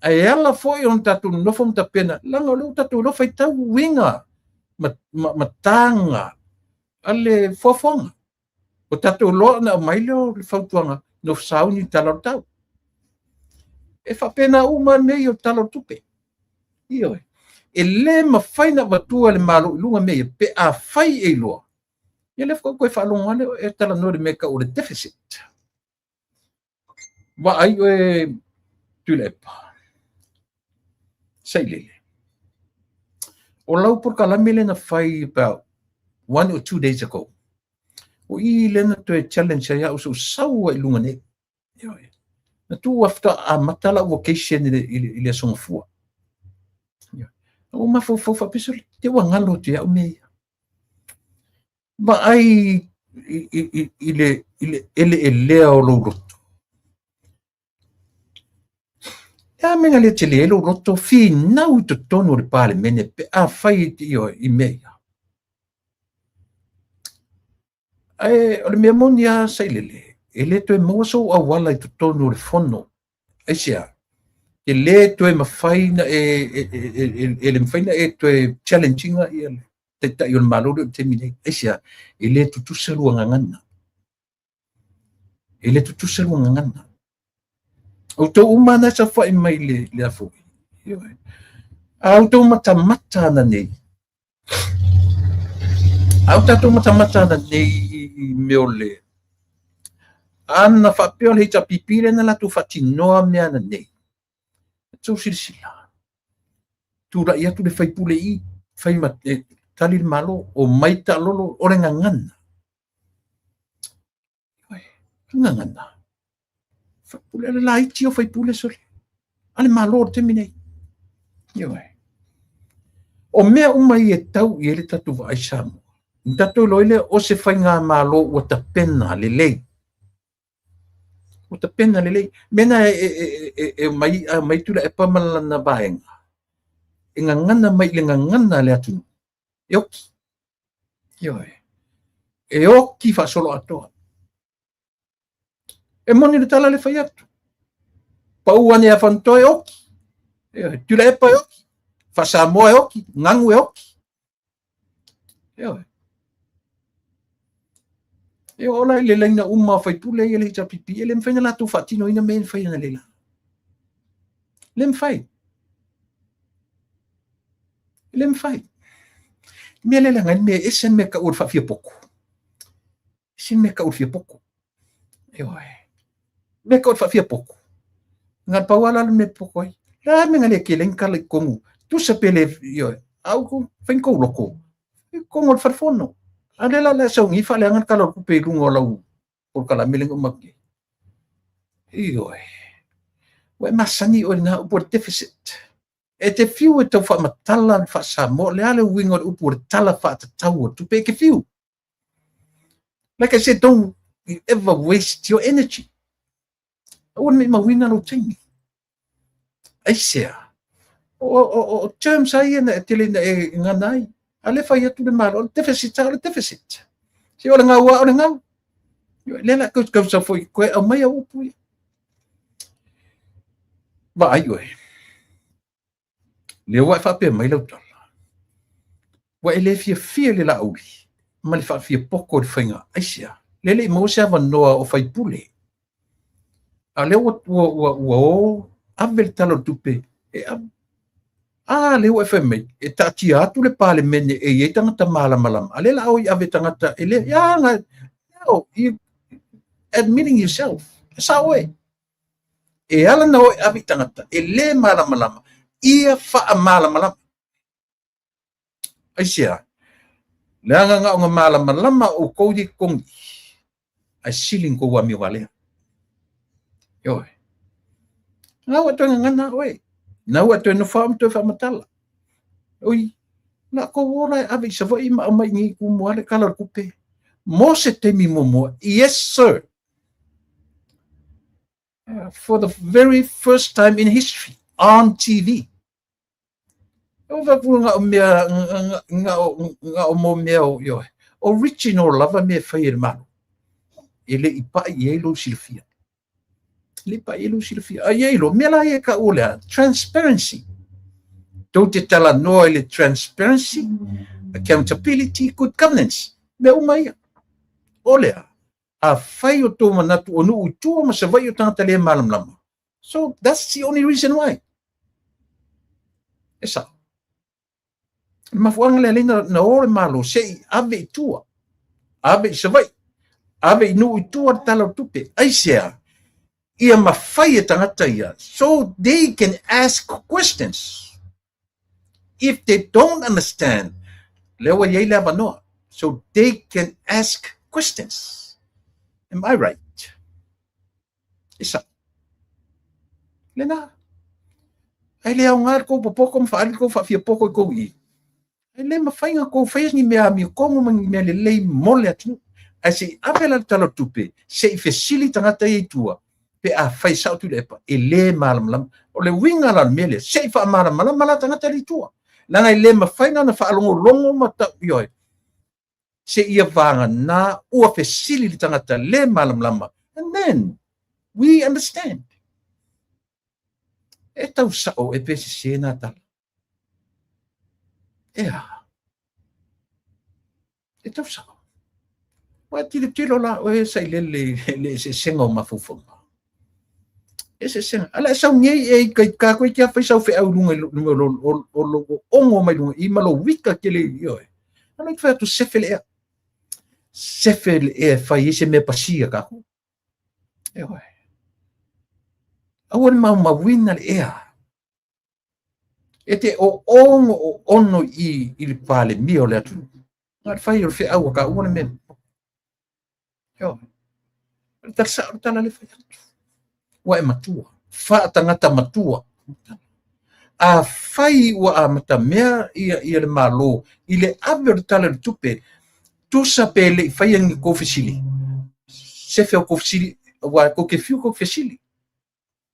Ae ala foi ona tatou nonofo ma tapena, leaga o lea ua tatou iloa faitau uiga ma taga a le fuafuaga. Ua tatou iloa ona aumai lea o le fautuaga nofo sauni le tala o le tau. E faapena uma mea ia o le tala o le tupe. Ioe. E le mafai ona avatua e le Malo i luga mea ia pe afai e iloa. Ia lea faatoa toe faalogo lava lea e talanoa i le mea e tau o le deficit. Vaai oe Tuilaepa. Sailele. O lau polokalame lea na fai about 1 or 2 days ago. O i lea na toe challenge ai au sou sau ai i luga nei. Ioe. Na tuu after amata lau vocation i le aso Gafua. Ioe. Na ou mafaufau faapea, te ua galo atu ia au mea ia. Vaai i le eleelea o lou loto. E a mea na le tele ai lou loto finau i totonu o le Palemene pe afai e te ioe i mea ia. Ae o le mea moni lava Sailele, e le toe maua sou auala i totonu o le fono. Aisea? E le toe mafai na e le mafai na e toe challenge ina ia le taitai o le Malo lea o le taimi nei. Aisea? E le tutusa lua gagana. E le tutusa lua gagana. Outou uma na saofai mai le afo. A outou matamata ana nei. A o tatou matamata ana nei i mea o le ana faapea o le HRPP lea na latou faatinoa mea ana nei. Tou silasila. Tulai atu le faipule i fai ma tali le Malo o mai taalolo o le gagana. O le gagana. Faipule le laiti o faipule sole. A le Malo o le taimi nei. Ioe. O mea uma ia e tau i ai le tatou vaai Samoa. Na tatou iloa ai lea o se faigamalo ua tapena lelei. Ua tapena lelei. Mea na e mai Tuilaepa ma lana vaega. E gagana mai i le gagana a le atunuu. E oki. Ioe. E oki faasoloatoa. E moni le tala le fai atu. Pau ane a Fanutoa e oki. Ioe, Tuilaepa e oki. Faasamoa e oki. Gagu e oki. Ioe. E oo la i le laina uma o faipule ia le HRPP, e le mafai ona latou faatinoina mea ia na fai analeila. Le mafai. E le mafai. Mea le leaga ai le mea e ese le mea tau o le faafiapoto. Ese le mea tau o le fiapoto. Ioe. Mea tau o le faafiapoto. Na pau lava la le mea e poto ai. Le a le mea na le tele ai ni tala i totonu. Tusa pe le, ioe, a ua fai ni tou loto i totonu o le fale fono. A lea la o le a sauni faaleaga le Tala o le Tupe i luga o lau polokalame lea na uma atu nei. Ioe. Ua e masani oe i lena upu o le deficit. E te fiu e tau faamatala le faa-Samoa, o le a le uiga o le upu o le Tala Faatatau o le Tupe? E te fiu. Like I said, don't you ever waste your energy. Aua ne i mauina lou taimi. Aisea? O terms a ia na e tele ina e gana ai. A le fai atu le Malo, o le deficit a o le deficit. Se o le gau a o le gau. Lea la kau kau sa foi koe au mai au upu ia. Vaai oe. Lea ua e faapea mai lau tala. Ua e le fiafia i le Laauli ma le faafiapoto i le faiga aisea? Lea e le i maua se avanoa o faipule. A o lea ua, ua, ua, ua o ave le Tala o le Tupe e ave. A lea ua e fai mai, e taatia atu le Palemene e i ai tagata malamalama. A lea la o i ave tagata e le, ia, na, no, you admitting yourself. E sao oe. E ala na o e ave i tagata e le malamalama, ia faamalamalama. Aisea? Leaga na o na malamalama outou i totonu i i, ae sili na tou amio valea. Ioe. Na ua toe gagana oe. Na ua toe nofo au ma toe faamatala. Oi, na kou ola e ave i Savaii ma aumai i nei i Tumua le Tala o le Tupe. Mo se taimi muamua, yes sir. For the very first time in history on TV. O va pu nga o mea nga o nga o mo mea o ioe. Original lava mea e fai e le Malo. E le i pai i ai lou silafia. E le i pai i ai lou silafia. A i ai lo, mea la ia e taua o le a? Transparency. Tou te talanoa i le transparency, accountability, good governance. Mea uma ia. O le a? Afai o tou manatu o nuu i tua ma Savaii o tagata le malamalama. So that's the only reason why. E sao. Le mafuaaga lea lea na o le Malo se i ave i tua, ave i Savaii, ave i nuu i tua le Tala o le Tupe. Aisea? Ia mafai e tagata ia so they can ask questions. If they don't understand, lea ua i ai le avanoa. So they can ask questions. Am I right? E sao. Lena. Ai le aoga le kou popoto ma faaali le kou faafiapoto i kou i. Ai le mafai na kou faia ni mea amiotonu ma ni mea lelei mo le atunuu. Ae se i ave la le Tala o le Tupe, se i fesili tagata ia i tua, pe afai sao Tuilaepa, e le malamalama. O le uiga la o le mea lea, se i faamalamalama la tagata ia i tua. Leaga e le mafai na ona faalogologo ma tau, ioe, seia vagana ua fesili le tagata le malamalama, and then we understand. E tau sao e pe sese nā tala. E a. E tau sao. Ua tilotilo la oe Sailele i le eseesega o mafaufauga. Eseesega. Ala e sau nei e i kai ka koe kia whai sau wheau lunga i lunga o lo ongo mai lunga i ma lo wika ke le i oe. Ala i whai atu sefe le ea. Sefe le ea whai e se mea pasia ka ku. E oe. Aua ne maumauina le ea. E te o ongo o ono i i le Palemia o le atunuu. Nā le whai o le wheau a ka ua le mea. E oe. O le tala sao le tala le whai atu. Ua e matua. Whaatangata matua. A whai ua amata mea ia, ia le Malo i le ave o le Tala o le Tupe, tusa pe le i whaia ni kou fesili. Sefe o kou fesili, ua kou ke whiu kou fesili.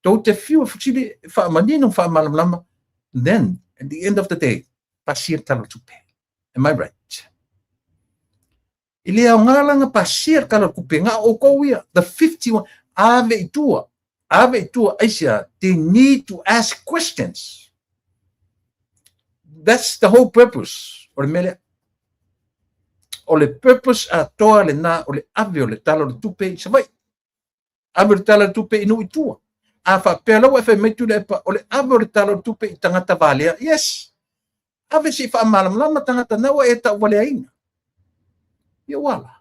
Tou te whiu e fesili, whaamanino, whaamalamalama, then, at the end of the day, pasia le Tala o le Tupe. Am I right? E le aoga la na pasia le Tala o le Tupe, na o outou ia, the 51, ave i tua, ave i tua, aisea? They need to ask questions. That's the whole purpose o le mea lea. O le purpose atoa lena o le ave o le Tala o le Tupe i Savaii. Ave o le Tala o le Tupe i nuu i tua. A faapea la ua e fai mai Tuilaepa, o le ave o le Tala o le Tupe i tagata valea. Yes! Ave se i faamalamalama tagata na ua e tauvaleaina. Ia ua ala.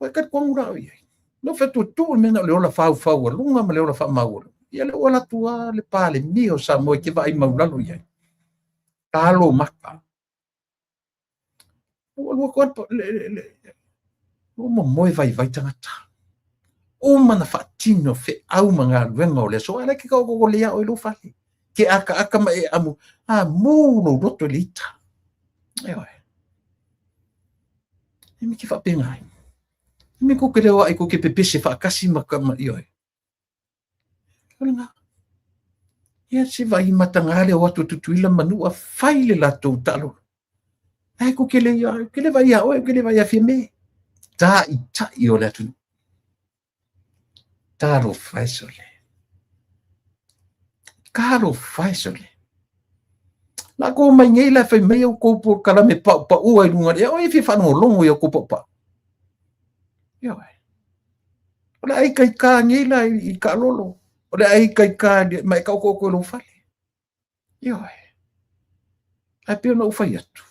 Ua e talitonu la o i ai. No fai atu tuu le mea na o le ola faufaualuga ma le ola faamaualuga. Ia le ua alu atu lava le Palemia o Samoa e te vaai maulalo i ai. Talo maka. Ua alu atu le ua momoe vaivai tagata. Uma na faatino feau ma galuega o le aso. A la e te taoto lelei lava oe i lou fale. Ke akaaka ma e amu, a mu lou loto i le ita. Ioe. E me ke faapena ai. E me kou te leo ai kou te pepese faatasi ma ka ma ioe. O lena. Ia se vai mataga le o atu Tutuila ma Manua fai le latou taalolo. Ae kou te le ia, ke le vai ia oe, ke le vai ia Fiame. Taitai o le atunuu. Talofa e sole. Talofa e sole. La kou mai nei la fai mai au kou polokalame paʻupaʻua i luga o le ea, o e fia faalogologo i au kou paʻupaʻu. Ioe. O le a ikaika nei la i kaalolo. O le a ikaika ma e taoto'oto i lou fale. Ioe. Ae pei ona ou fai atu,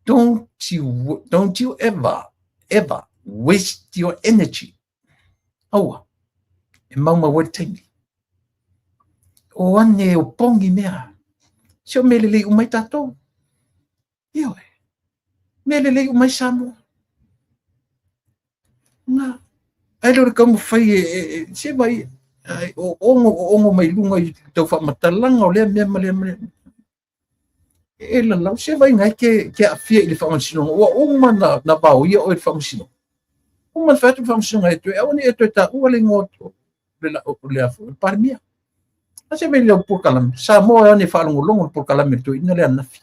don't you ever, ever waste your energy. Aua, e maumau ai le taimi. O ane o pogi mea. Se o mea lelei uma ai tatou. Ioe. Mea lelei uma ai Samoa. Na, ai le o le taumafai e, e, e se vai, ai, o ono, o ono mai luga i tau faamatalaga o lea mea ma lea ma lea. E lalau, se vai ngai ke, ke aafia i le faamasinoga. Ua uma na, na vaoia oe i le faamasinoga. Uma na fai atu le faamasinoga e toe, aua ne i e toe taua le igoa o le, o le, o le Palemia. A se mea i lau polokalame, Samoa e one faalogologo le polokalame le toeaina lea ananafi.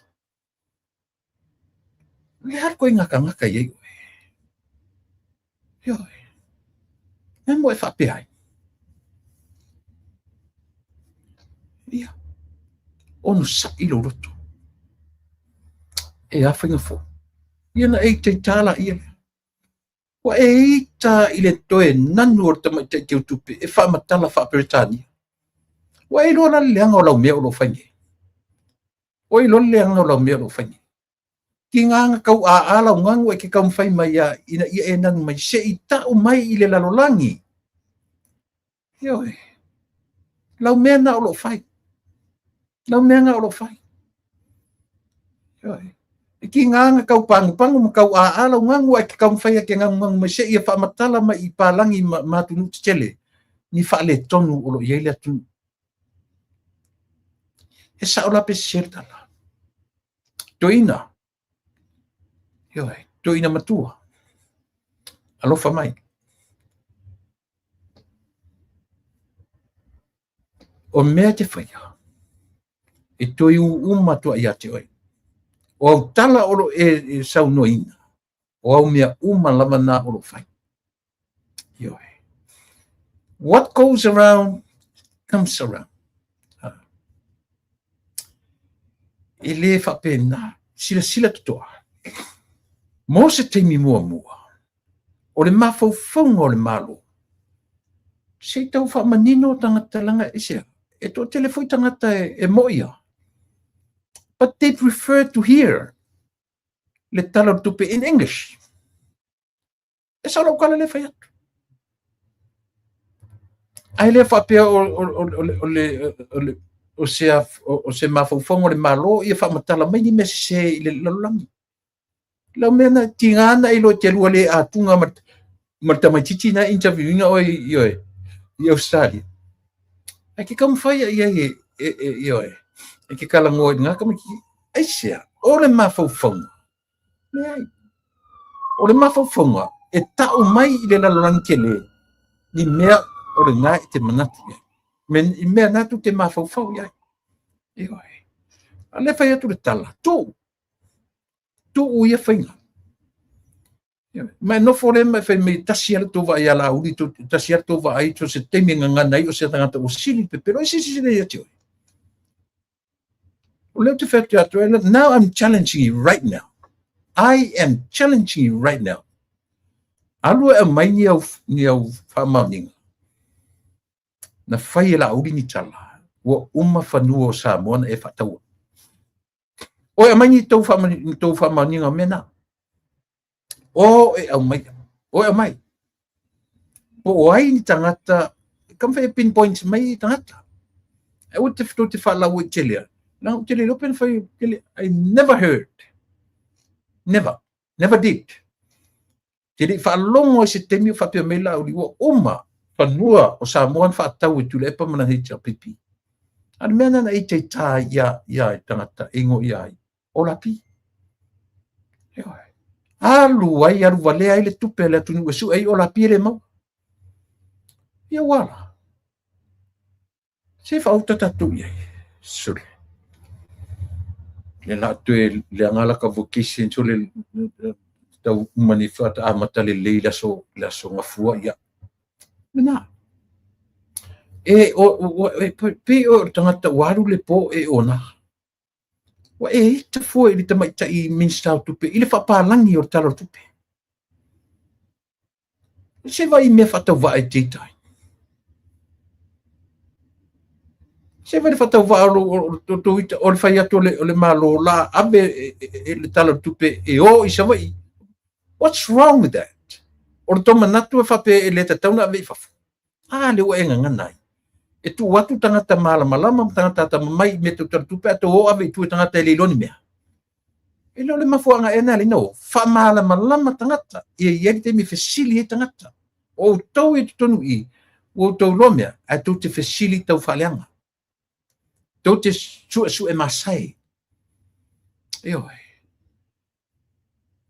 O le a le ituaiga tagata i ai oe? Ioe. E mo e faapea ai. Ia. Onosa'i lou loto. E a faiga fou. Ia na e itaita laia lea. Ua e ita i le toe nanu o le tamaitai teutupe e faamatala faa-Peretania. Ua e iloa la le leaga o lau mea o lo o fai nei. Ua e iloa le leaga o lau mea o lo o fai nei. Tiga na tau aa lau ganu e te taumafai mai ia ina ia e nanu mai se i ta'u mai i le lalolagi. Ioe. Lau mea na o lo o fai. Lau mea na o lo o fai. Ioe. E tiga na tau pagupagu ma tau aa lau ganu ae te taumafai e te ganuganu mai se ia faamatala mai i palagi ma, ma atunuu tetele ni faaletonu o lo o i ai le atunuu. E sao la pe sese le tala. Toeaina, ioe, toeaina matua, alofa mai. O mea e te faia, e toe ū uma atu ai ia te oe. O au tala o lo o e saunoaina, o au mea uma lava na o lo o fai. Ioe. What goes around comes around. E le faapena. Silasila totoa. Mo se taimi muamua, o le mafaufauga o le Malo, se i tau faamanino tagata leaga i sea, e toatele foi tagata e, e moia. But they prefer to hear le Tala o le Tupe in English. E sao lau tala lea fai atu. Ae le faapea o, o, o, o, o, le, o, le, o, se, o se mafaufauga o le Malo ia faamatala mai ni mea sese i le lalolagi. Lau mea na tiga na iloa e te lua le atuga ma, ma le tamaitiiti na interviewina oe i oe i Australia. Ae ke taumafai ai ai e, e, e, i oe, e ke talanoa i ngā tamaitiiti. Aisea, o le mafaufauga, Leai. O le mafaufauga e ta'u mai i le lalolagi tele ni mea o lena e te manatu i ai. Me, i mea na tu te mafaufau i ai. Ioe. A lea fai atu le tala, tuu. Tuu ia faiga. Ma e nofo le ma e fai mai tasi lava le tou vaai ia Laauli, tasi lava le tou vaai, so se taimi e gagana ai o se tagata ua sili le pepelo. E sisi sili ia te oe. O lea ou te fai atu ia te oe, now I'm challenging you right now. I am challenging you right now. Alu e aumai ni au, ni au faamaoniga. Na fai e Laauli ni tala, ua uma fanua o Samoa na e faataua. Oe aumai ni tou faamaoniga o mea na. O e aumai, o e aumai. Po o ai ni tagata, ka mafai e pinpoint mai tagata. Aua te tou te faalauaitele. Na ou te le iloa pe na fai, I never heard. Never. Never did. Te le i faalogo ai se taimi o faapea mai Laauli ua uma fanua o Samoa na faatau e Tuilaepa ma lana HRPP. A o le mea lena na itaita ai ia, ia tagata e igoa ia ai, o Lapi. Ioe. Alu ai, alu valea ai le tupe a le atunuu e sue ai o Lapi e le maua. Ia ua ala. Se faauta tatou i ai. Sole. Le la toe leaga la ka vocation sole tau uma ni faatoa amata lelei le aso le aso gafua ia. Lena. E o o e pei o le tagata ua alu le po e ona. Ua e ita fua i le tamaitai Minisita o Tupe i le faapalagi o le Tala o le Tupe. Se vaai i mea faatauvaa e te ita ai. Se vaai le faatauvaa o tou ita, o le fai atu o le Malo la ave le Tala o le Tupe e o i Savaii. What's wrong with that? O le tou manatu e faapea e le tatau ona ave i fafo. A lea ua e gagana ai. E tuu atu tagata malamalama ma tagata atamamai i mea tau tala tupe, ae tou o ave i tua i tagata e le iloa ni mea. E le o le mafuaaga ea lena e ala ai ona o? Faamalamalama tagata, ia i ai le taimi e fesili ai tagata. O outou ia i totonu i i, ua outou iloa mea, ae tou te fesili tau faaleaga. Tou te suesue masae. Ioe.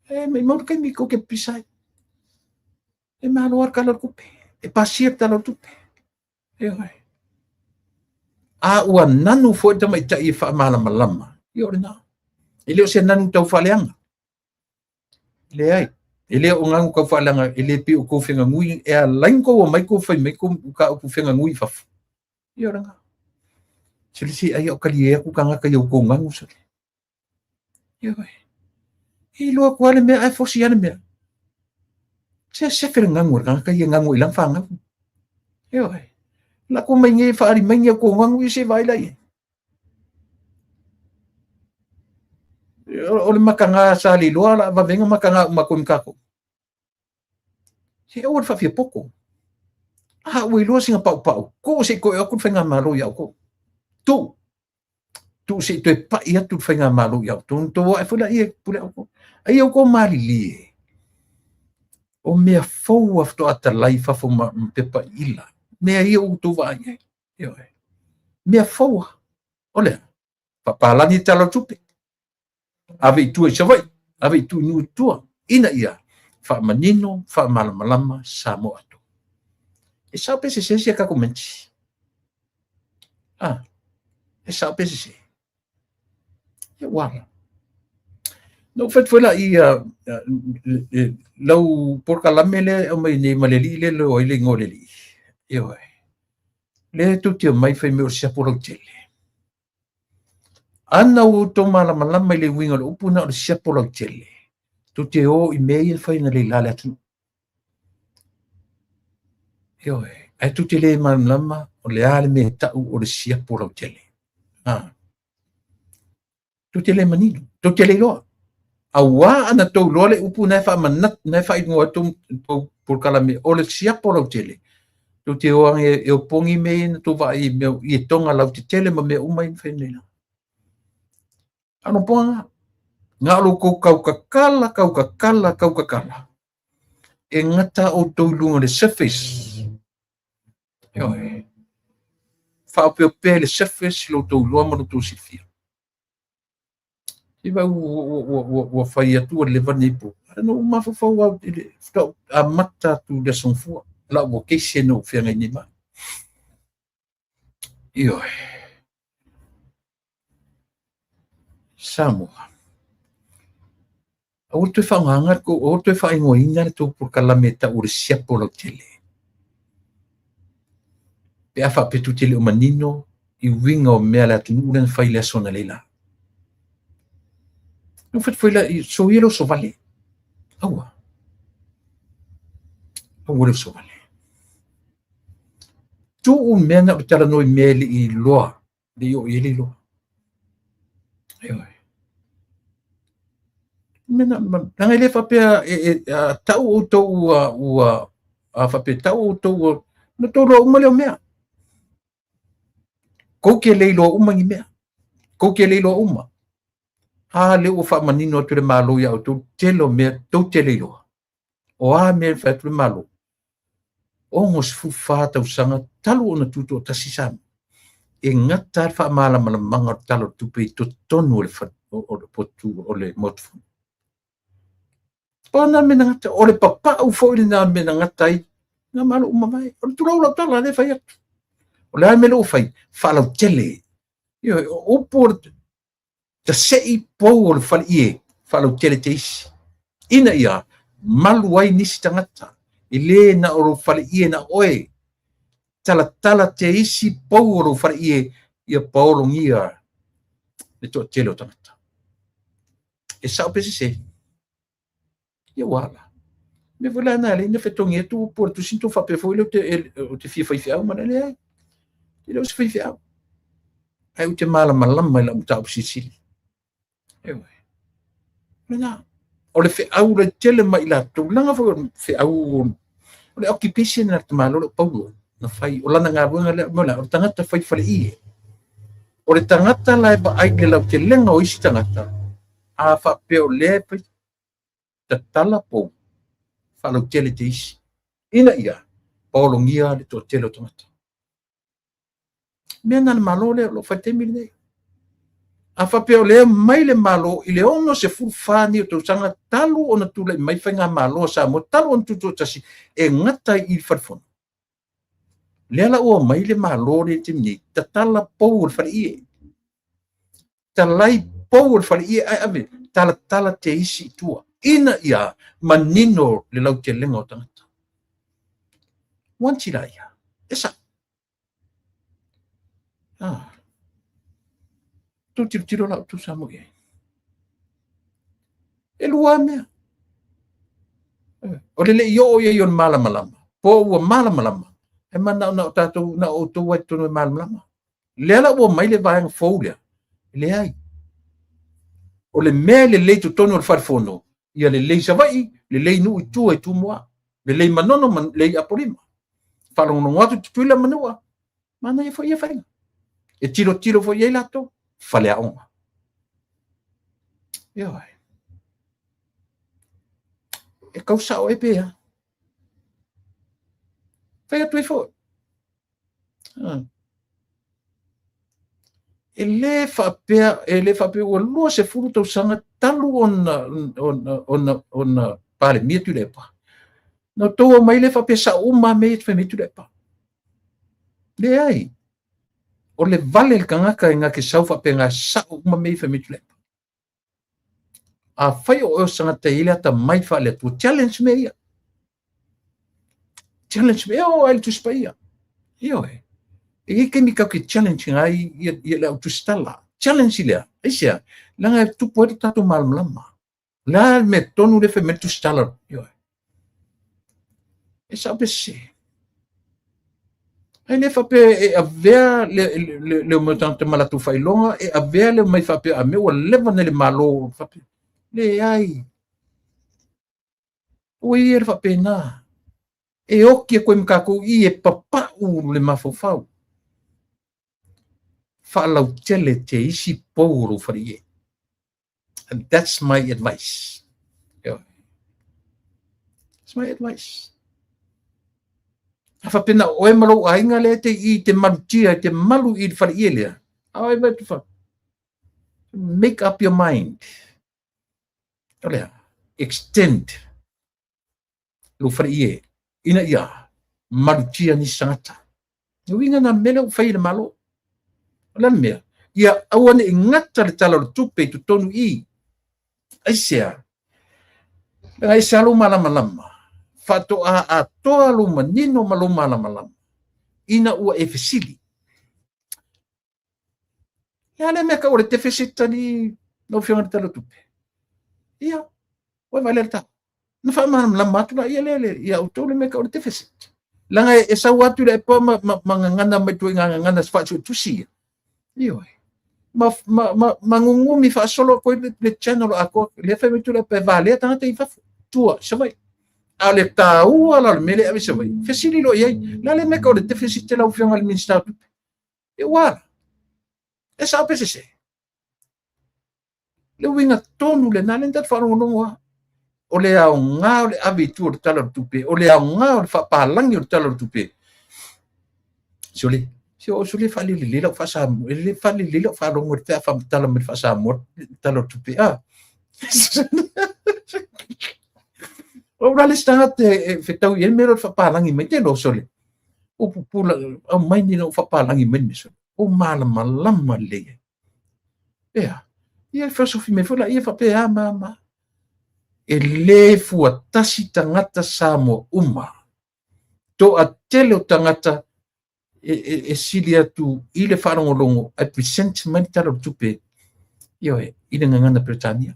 E maumau le taimi tou te pipisa ai. E malo lava le Tala o le Tupe. E pasia le Tala o le Tupe. Ioe. A ua nanu foi le tamaitai e faamalamalama, ia o lena. E le o se nanu tau faaleaga. Leai. E le o nanu tau faaleaga, e le pei o tou fegagui, e ala ai ona tou omai tou fai mai tou mataupu fegagui i fafo. Ia o lena. Sole se ai a o talie atu tagata i outou nanu sole. Ioe. E iloa atu lava le mea ae fosi lava le mea. Se sefe le nanu a le tagata ia e nanu ai i lana fanau. Ioe. Lako mai nei e faaali mai ni outou nanu ia se i vaai la i ai. O le mataga sa le iloa la vave ai ona mataga uma atu ai ma tatou. Se aua le faafiapoto. A ua iloa sina paupau, tuu se i toe o atu le faigamalo ia outou. Tuu. Tuu se i toe pai atu le faigamalo ia outou, ona outou ae foi laia e pule outou. A ia outou malilie, o mea fou lava faatoa atalai i fafo ma pepa iila. Mea ia ua outou vaai ai. Ioe. Mea fou lava. O le a? Faapalagi le Tala o le Tupe. Ave i tua i Savaii, ave i tua i nuu i tua, ina ia faamanino, faamalamalama Samoa atoa. E sao pe sese si a tatou menti? Ah, e sao pe sese? Ia ua ala. Na ou fai atu foi la i lau polokalame lea e aumai nei ma le alii lea e leo ai le igoa o le alii. Ioe. Lea tou te omai fai mai o le siapo lautele. Ana ua outou malamalama i le uiga o le upu na o le siapo lautele, tou te o i mea ia e fai analeila le atunuu. Ioe, ae tou te le malamalama o le a le mea e tau o le siapo lautele. Ah. Tou te le manino, tou te le iloa. Auā ana tou iloa le upu na e faamanatu, na e faaigoa ai tou, tou polokalame o le siapo lautele, tou te o age e opogi mea ia na tou vaai i mea i etoga lautetele ma mea uma ia na fai nei la. A o lompoga na, na o lo tou tautatala, tautatala, tautatala. E gata outou i luga o le surface. Ioe. Faaopeopea i le surface lo outou iloa ma lo outou silafia. Se vai ua fai atu ua leva lenei po. Na ou mafaufau lava i le faatoa ou amata atu i le Aso Gafua, lau vocation na ou feagai nei ma au. Ioe. Samoa. Aua le toe faaaogaina le tou, aua le toe faaigoaina le tou polokalame e tau o le siapo lautele. Pe a faapea tou te le o manino i uiga o mea a le atunuu lea na fai i le aso analeila. Na fai foi la, soia le oso vale. Aua. Aua le oso vale. Tuu mea na o le talanoa i mea e le i iloa, le i oo i ai le iloa. Ioe. Mea na, leaga e le faapea e, e, a tau outou ua, ua, a faapea tau outou ua, na outou iloa uma lea o mea. Kou te le iloa uma ni mea. Kou te le iloa uma. A lea ua faamanino atu le Malo iā outou, tele o mea tou te le iloa. O a mea e fai atu le Malo? 64 tausaga talu ona tutoatasi Samoa, e gata le faamalamalamaga o le Tala o le Tupe i totonu o le o le potu o le Maota Fono. O na mea na gata, o le papau foi lena mea na gata ai nā Malo uma mai. O le tulou lau tala lea fai atu. O le a le mea lea ua fai? Faalautele. Ioe, o upu o le tasei pou o le faleie, faalautele te isi. Ina ia malu ai nisi tagata, e le na o lou faleie na oe. Talatala te isi pou o lou faleie, ia paologia le toatele o tagata. E sao pe sese? Ia ua ala. Mea foi la na alai na fetogi atu upu o le tusi na tou faapea foi lea ou te fia faifeau ma leai. E le o se faifeau. Ae ou te malamalama i lau mataupu silisili. Ioe. Lena. O le feau lautele mai i latou, leaga foi o le feau o le occupation a le tamaloa lea o Paulo na fai, o lana galuega lea, mo le o le tagata fai faleie. O le tagata la e vaai i le lautelega o isi tagata, a faapea o lea e fai tatala pou faalautele te isi, ina ia paologia le toatele o tagata. Mea na le Malo lea o lo o fai i le taimi lenei. A faapea o lea mai le Malo i le 64 nei o tausaga talu ona tulai mai faigamalo a Samoa, talu ona tutoatasi, e gata i le Fale Fono. Lea la ua omai le Malo lea i le taimi nei, tatala pou o le faleie. Talai pou o le faleie ae ave talatala te isi i tua, ina ia manino le lautelega o tagata. Once la ia, e sao. Ah. Tou tilotilo la outou Samoa i ai. E lua mea. O le le i oo i ai o le malamalama, po ua malamalama, e manao na o tatou, na o outou ai totonu e malamalama. Lea la ua mai le vaega fou lea, leai. O le mea e lelei totonu o le fale fono, ia lelei Savaii, lelei nuu i tua i Tumua, lelei Manono, lelei Apolima. Faalogologo atu Tutuila ma Manua, manaia foi ia faiga. E tilotilo foi i ai latou, faleaoga. Ioe. E kau sao e pe a. Fai atu ai foi. E le faapea, e le faapea ua 20 tausaga talu ona, ona, ona, ona Palemia Tuilaepa. Na outou omai lea faapea sao uma lava mea ia e fai mai Tuilaepa. Leai. O le vale le tagata e na te sau faapea na sao uma mea ia e fai mai Tuilaepa. Afai o oe o se tagata e i ai le atamai faale-Atua, challenge mea ia. Challenge mea, e oo lava i le Tusi Paia. Ioe. E i ai taimi tatou te challenge ina ai ia, ia le au tusitala. Challenge lea. Aisea? Leaga e tupu ai lo tatou malamalama. O le a le mea tonu lea fai mai le tusitala? Ioe. E sao pe sese. Ae le faapea e avea le, le, le omai o tagata ma latou faailoga, e avea le omai faapea a mea ua leva nei le Malo faapea. Leai. Ua ia le faapena. E oki atu ai ma tatou i e papau le mafaufau. Faalautele te isi pou o lou faleie. And that's my advice. Yeah. That's my advice. A faapena oe ma lou aiga lea te i te malutia, te malu i le faleie lea. A oe vai tu Make up your mind. O lea, extend lou faleie ina ia malutia nisi tagata. Le uiga na mea lea ua fai e le Malo. O le a le mea? Ia aua ne i gata le Tala o le Tupe i totonu i i. Aisea? Leaga e ese lava lou malamalama, faatoa atoa lou manino ma lou malamalama ina ua e fesili. Le a le mea tau o le deficit alii lau Afioga i le Tala o Tupe? Ia, ua e vaai le tau. Na faamalamalama atu la ia le ia outou le mea tau o le deficit. Leaga e sau atu i le epa ma gagana mai ituaiga gagana faasuetusi ia. Ioe. Ma gugumi faasolo atu ai le channel atoa. Lea fai mai Tuilaepa e valea tagata i fafo, tua, i Savaii. A o le taua la o le mea lea e ave i Savaii, fesili loa i ai, le a le mea tau o le deficit lau Afioga i le Minisita o Tupe? E ua ala. E sao pe sese? Le uiga tonu lena, lea na tatou faalogologo lava. O le aoga o le ave i tua o le Tala o le Tupe, o le aoga o le faapalagi o le Tala o le Tupe. Sole, se o sole faalelelei lau faasamoa, e le faalelelei lau faalogo i le pe a faamatala mai le faasamoa le Tala o le Tupe. Ah. O ula le isi tagata e fetau i ai mea o le faapalagi mai, te loso le. O pupula, au mai ni lau faapalagi mai le sole. O malamalama lelei ai. Ea, ia feosofi mai foi laia faapea a ma ma. E le fuatasi tagata Samoa uma. Toatele o tagata e sili atu i le faalogologo ae present mai le Tala o le Tupe, ioe, i le gagana Peretania.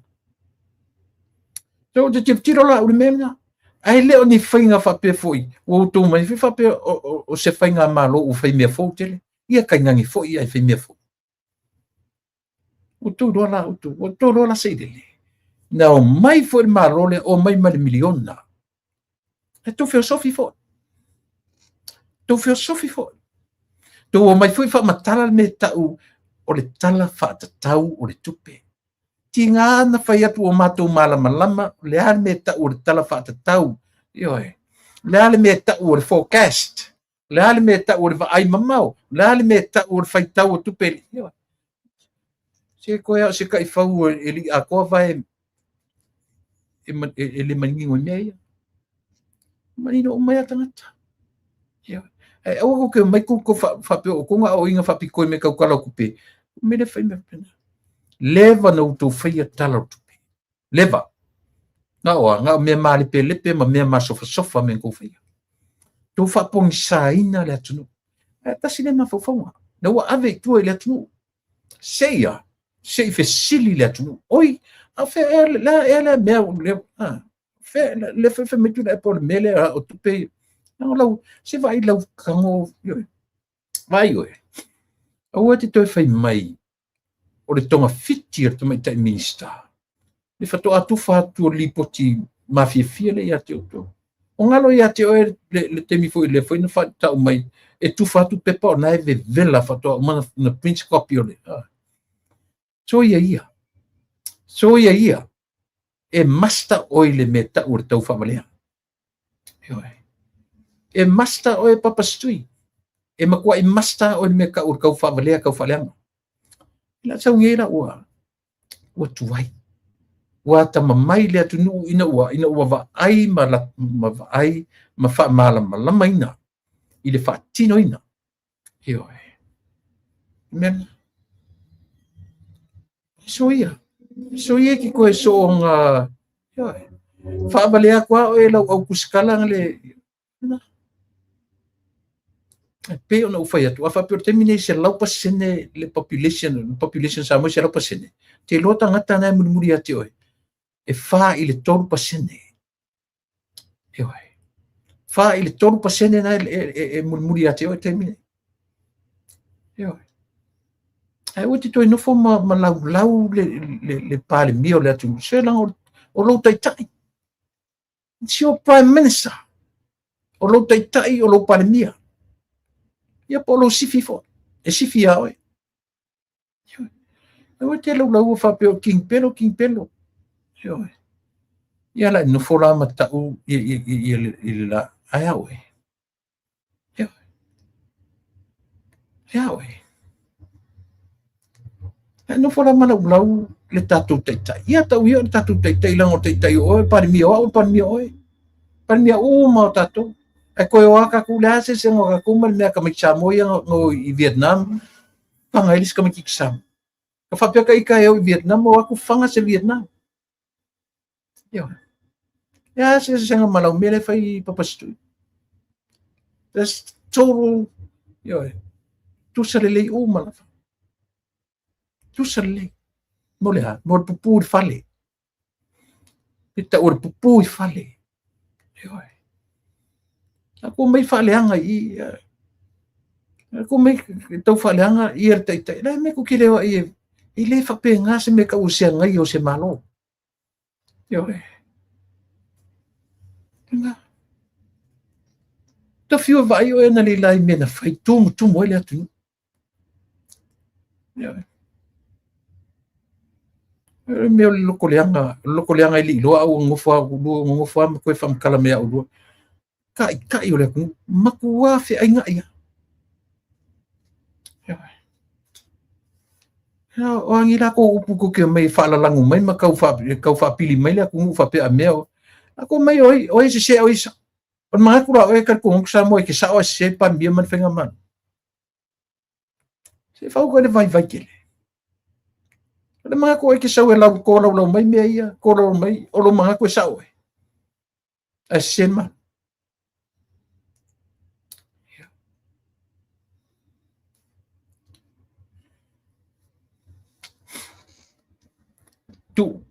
So, ou te tilotilo la au i le mea lena. Ae le o ni faiga faapea foi, ua outou mai foi faapea o se faigamalo ua fai mea fou tele. Ia kainage foi ia e fai mea fou. Ua outou iloa la outou, ua outou iloa la Sailele. Na omai foi le Malo lea, omai ma le miliona. E tou feosofi foi. Tou feosofi foi. Tou omai foi faamatala le mea tau o le tala faatatau o le tupe. Tiga na fai atu o matou malamalama, le a le mea tau o le tala faatatau. Ioe. Le a le mea tau o le forecast. Le a le mea tau o le vaai mamao. Le a le mea tau o le faitau o tupe. Ioe. Se koe a o se taifau e lii atoa vae e le manino i mea ia. Manino uma ia tagata. Ioe. Ae aua kou te omai kou faapea o kou aoaoina faapitoa i mea tau tala o tupe. O mea le fai mea faapena. Leva na outou faia tala o tupe. Leva. Na o a, na o mea malepelepe ma mea masofasofa mea na tou faia. Tou faapogisaina le atunuu. Ae tasi lea mafaufauga. Na ua ave i tua i le atunuu. Seia, se i fesili le atunuu. Oi, a o fea ea le ea lea mea le, a, fea, le fai fai mai Tuilaepa o le mea lea o tupe ia. O lau, se vaai lau tago, ioe. Vaai oe. Aua te toe fai mai o le togafiti a le tamaitai Minisita, le faatoa tufa atu o le lipoti mafiafia lea ia te outou. O galo ia te oe le taimi foi lea foi na faatau mai e tufa atu pepa o na e vevela faatoa uma na print copy o le. Soia ia. Soia ia. E master oe i le mea tau o le tau faavalea. Ioe. E master oe Papa Stui. E matuai master oe le mea tau o le tau faavalea, tau faaleaga. La sau nei la ua tuai. Ua atamamai le atunuu ina ua vaai ma vaai ma faamalamalamaina i le faatinoina. Ioe. Mea soia. Soia ki koe soonga. Ioe. Faavalea atu a oe lau au kusikala le E pei ona ou fai atu, a faapea o le taimi nei 100% le population Samoa 100%, te iloa tagata na e mulimuli ia te oe, e 4 i le 3%. Ioe. 4 i le 3% na e mulimuli ia te oe taimi nei. Ioe. Ae aua te toe nofo ma laulau le Palemia o le atunuu, se leaga o lou taitai. It's your prime minister. O lou taitai o lou Palemia. Ia po o lou sifi foi. E sifi ia oe. Aua te laulaua faapea o King Pelo, King Pelo. Ioe. Ia la e nofo la ma tau i le la. Ae a oe. Ioe. Ae a oe. Ae nofo la ma laulau le tatou taitai. Ia tau ia o le tatou taitai leaga o le taitai o oe, Palemia o au, Palemia o oe. Palemia uma o tatou. Ae koe o a tatou le a se eseesega o tatou ma le mea tamaiti Samoa ia na o i Vietnam. Faga ai le isi tamaititi Samoa. Ka faapea ka ita e o i Vietnam o atu faga se Vietnam. Ioe. E a se eseesega ma lau mea lea e fai Papa Situi? That's total, ioe, tusa lelei uma lava. Tusa lelei. Mo le a? Mo le pupū i le fale. E tau o le pupū i fale. Ioe. A ko mai faaleaga i i. A ko mai tau faaleaga ia le taitai. La me ku kile wa i e le faapena se mea tau o se agaia o se Malo. Ioe. Lena. Tafiu e vaai oe analeila i mea na fai tumutumu ai le atunuu. Ioe. O le mea o le lokoleaga, o le lokoleaga e le i iloa au nofo a lua nonofo lava ma toe faamatala mai ia oulua. Taitai o le atunuu, matua feainai lava. Ioe. O a ni latou upu tou te omai e faalalago mai ma tau tau faapili mai le atunuu faapea a mea o. Latou omai o ai, o ai e sese a o ai e sao. O le manatu la o oe e talitonu atu Samoa e te sao ae sese le Palemia ma le Faigamalo. Se fau koe le vaivai tele. O le manatu o oe e te sau e lau tolaulau mai mea ia, tolaulau mai, o lou manatu e sao oe. Ae sese le Malo. Tuu.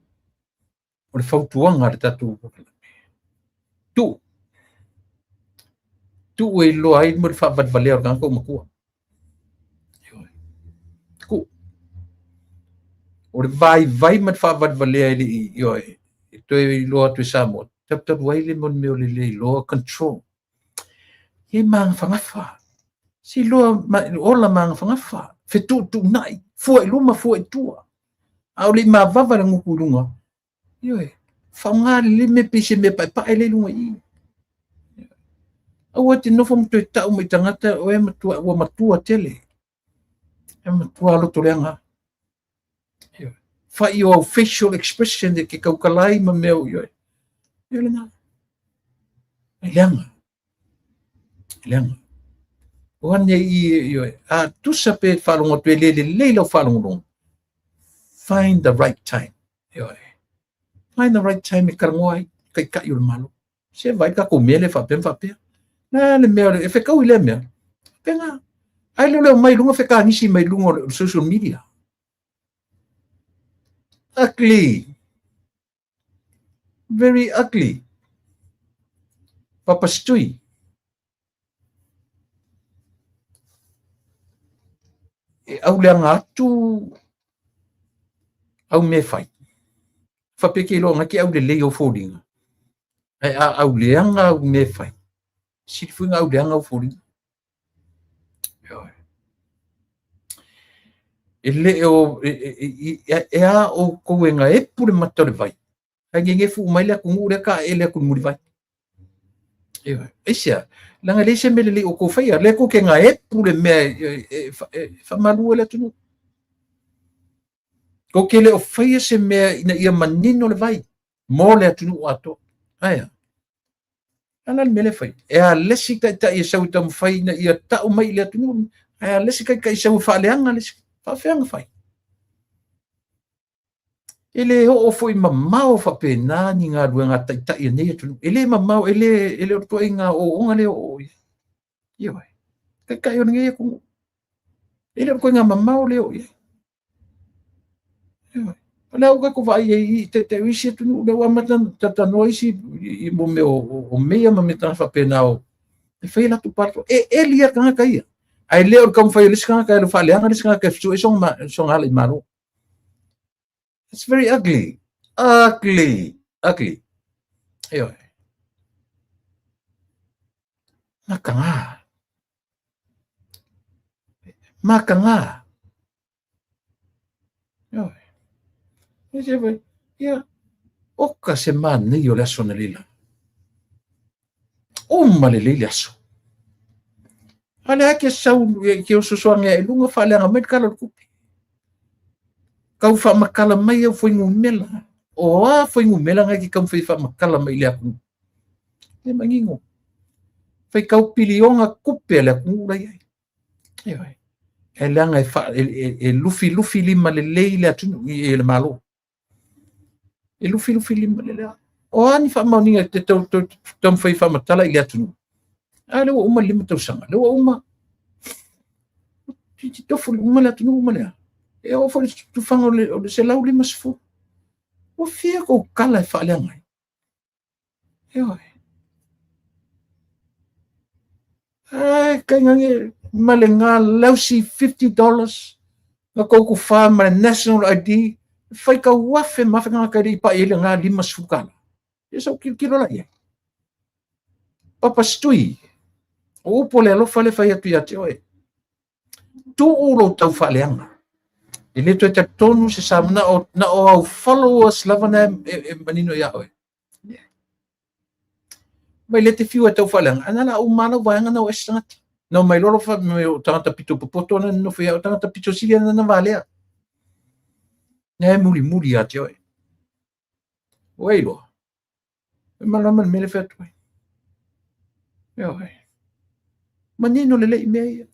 O le fautuaga a le tatou tuu. Tuu e iloa ai mo le faavalevalea o le tagata ua matua. Tuu. O le vaivai ma le faavalevalea e le i, ioe, e toe iloa atu e Samoa, talutalu ai le mea o le le iloa control. E magafagafa. Se iloa ola magafagafa, fetuutuunai, fua i luma, fua i tua. A o le i mavava le gutu i luga, ioe, faaaoga lelei mea pei se mea paepae lea i luga i i. Aua e te nofo ma toe tau mai tagata o e matua, ua matua tele. E matua loto leaga. Ioe. Fai o au facial expression e ke tautala ai ma mea o ioe. Ioe lena. E leaga. E leaga. O ane i ioe. A tusa pe faalogo atu e le lelei lau faalogologo. Find the right time. Ioe. Find the right time e talanoa ai taitai o le Malo. Se vaai tatou mea lea faapea ma faapea. Na le mea e fetau i lea mea. Faapena. Ai le leo mai luga fekanisi mai luga o le social media. Ugly. Very ugly. Papastui. E auleaga atu au mea e fai. Faapea ke iloa ke aulelei o foliga. Ae a auleaga au mea e fai, sili foi ona auleaga au foliga. E le o, e a outou e gaepu le mata o le vai, ae gegefu uma ai le atunuu lea taeele atu i le mulivai. Ioe. Aisea? Leaga e leai se mea lelei o outou faia. Lea tou te gaepu le mea e faamalu ai le atunuu. Tou te le o faia se mea ina ia manino le vai mo le atunuu atoa. Aea. A le mea lea fai. E a le isi taitai e sau e taumafai ina ia tau mai i le atunuu, ae a le isi taitai e sau e faaleaga le isi. Faafefea ona fai? E le oo foi mamao faapena ni galuega a taitai a nei atunuu. E le mamao, e le o le ituaiga ooooga lea e oo i ai. Ioe. Taitai o lenei atunuu. E le o le ituaiga mamao lea e oo i ai. Ioe. O lea ua tatou vaai ai i taitai o isi atunuu, lea ua amata ona talatalanoa isi i mea o meia ma mea tagata faapena o e fai a latou palota. E eli lava tagata ia. Ae le o le taumafai o le isi tagata e alu faaleaga le isi tagata e fesuiai sona ala i Malo. It's very ugly. Ugly. Ugly. Ioe. Makaga. Makaga. Ioe. E se vai. Ia. Oka se manaia o le aso analeila. Uma lelei le aso. A lea ke sau ke ososoagi ae i luga faaleaga mai le Tala o le Tupe. Tau faamatala mai au fuainumera. O a fuainumera na e te taumafai e faamatala mai i le atunuu? E manino. Faitau piliona tupe a le atunuu la i ai. Ioe. E leaga e lufilufi lima lelei le atunuu i le Malo. E lufilufi lima lelei. O a ni faamaoniga e te taumafai e faamatala i le atunuu? A lea ua uma le 5 tausaga, lea ua uma. Toeitiiti tofu uma le atunuu ma le a? E oo foi i le tufaga o le 150. Ua fia kou tala e faaleaga ai? Ioe. Ai, tainane ma le galausi $50 na tou tufa ma le national ID, faitau afe ma afe tagata e le i pai ai le na $50. Ia sau tilotilo la i ai. Papa Setui, o upu o le alofa lea e fai atu ia te oe. Tuu lou tau faaleaga. E le toe talitonu se sa na o, na o au followers lava na e manino ia oe. Mai le te fiu e tau faaleaga, ana la uma lau vaega na o ese tagata. Na o mai lolo fa me o tagata pito popoto na nofo ia o tagata pito sili na na valea. Na e muli muli ia te oe. Ua iloa. E malama le mea le fai atu ai. Ioe. Manino lelei mea ia.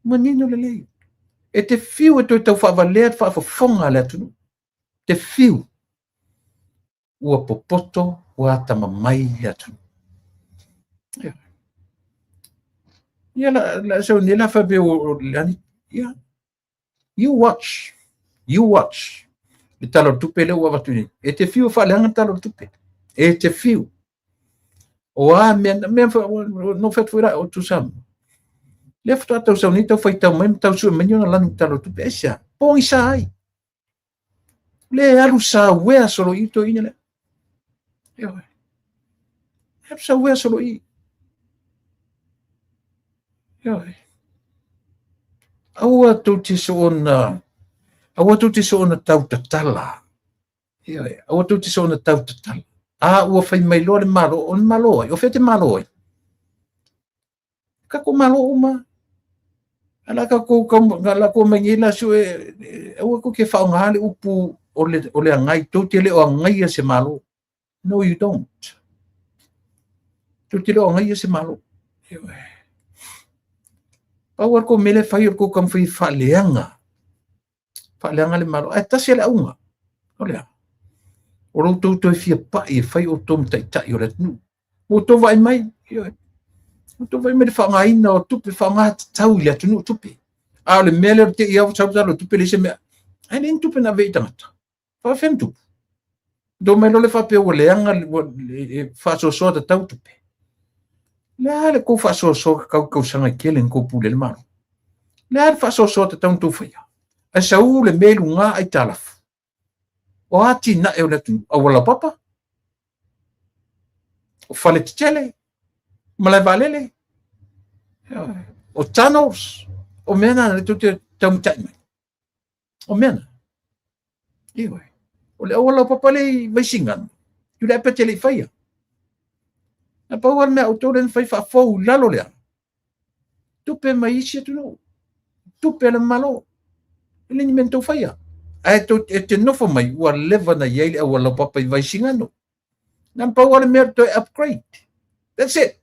Manino lelei. E te fiu e toe tau faavalea le faafofoga a le atunuu. Te fiu. Ua popoto, ua atamamai le atunuu. Ioe. Ia la, la sau nei la faapea o le ani. Ia. You watch. You watch. Le Tala o le Tupe lea ua avatu nei. E te fiu e faaleaga le Tala o le Tupe. E te fiu. O a mea, mea no fai atu foi la o Tusamoa. Lea faatoa tau sau nei tau faitau mai ma tau sue mai ni ona lanu i le Tala o le Tupe. Aisea? Pogisa ai. Le alu sauea solo i toeaina lea. Ioe. Alu sauea solo i. Ioe. Aua tou te soona, aua tou te soona tautatala. Ioe. Aua tou te soona tautatala. A ua fai mai loa le Malo, o le Malo ai, o fea te Malo ai? Tatou Malo uma. A la tatou tau, la tou omai nei la sue, aua tou te faaaoga le upu o le agai, tou te le o agaia se Malo. No, you don't. Tou te le o agaia se Malo. Pau lava le tou mea lea e fai o le tou taumafai e faaleaga, faaleaga le Malo. Ae tasi lava le auga, o le a? O lo outou toe fia pai e fai outou ma taitai o le atunuu. Ua outou vaai mai, ioe. Ua outou vaai mai le faaaogaina o tupe, faaaoga tatau i le atunuu tupe. A o le mea lea o le te i au sau tala o tupe leai se mea. Ae leai ni tupe na ave i tagata. Faafefea ona tupu? Tou mai loa le faapea ua leaga, ua e faasoasoa tatau tupe. Le a le tou faasoasoa tatau i tausaga e tele na tou pule ai le Malo? Le a le faasoasoa tatau na tou faia? Ae sau le mea i luga aitalafu. O a atinae o le atunuu? Auala laupapa? O fale tetele? Malae vaalele? O tunnels? O mea na le tou te taumatai mai. O mea na. Ioe. O le auala laupapa lea i Vaisigano, Tuilaepa te le i faia. Na pau lava le mea a outou lea na fai faafou i lalo lea. Tupe mai isi atunuu. Tupe a le Malo. E le ni mea na tou faia. Ae tou, e te nofo mai, ua leva na i ai le auala laupapa i Vaisigano. Na pau lava le mea toe upgrade. That's it.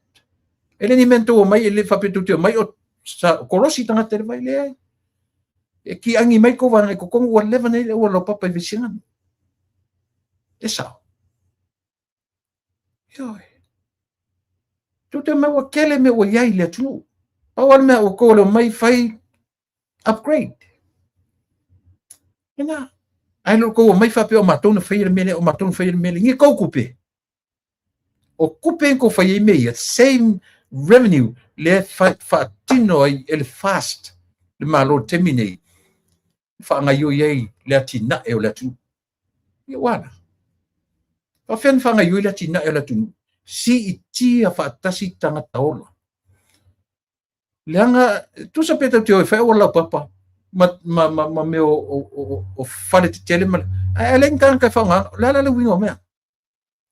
E le ni mea na tou omai, e le faapea tou te omai o sa, kolosi tagata i le vai, leai. E kiagi mai kou vaega i totonu, ua leva na i ai le auala laupapa i Vaisigano. E sao. Ioe. Tou te omai ua tele mea ua i ai i le atunuu. Pau lava le mea ua tou o le omai fai upgrade. Lena. Ae le o tou omai faapea o matou na faia le mea lea, o matou na faia le mea lea. Ni tou tupe. O tupe na tou fai ai mea ia, same revenue lea faatino ai e le FAST le Malo i le taimi nei, faagaioi ai le atinae o le atunuu. Ia ua ala. Faafefea ona faagaioi le atinae o le atunuu? Siitia faatasi tagata ola. Leaga, tusa pe tou te o e fai auala laupapa ma, ma, ma, ma mea o fale tetele ma, ae leai ni tagata e faaaogaina. O le a la le uiga o mea?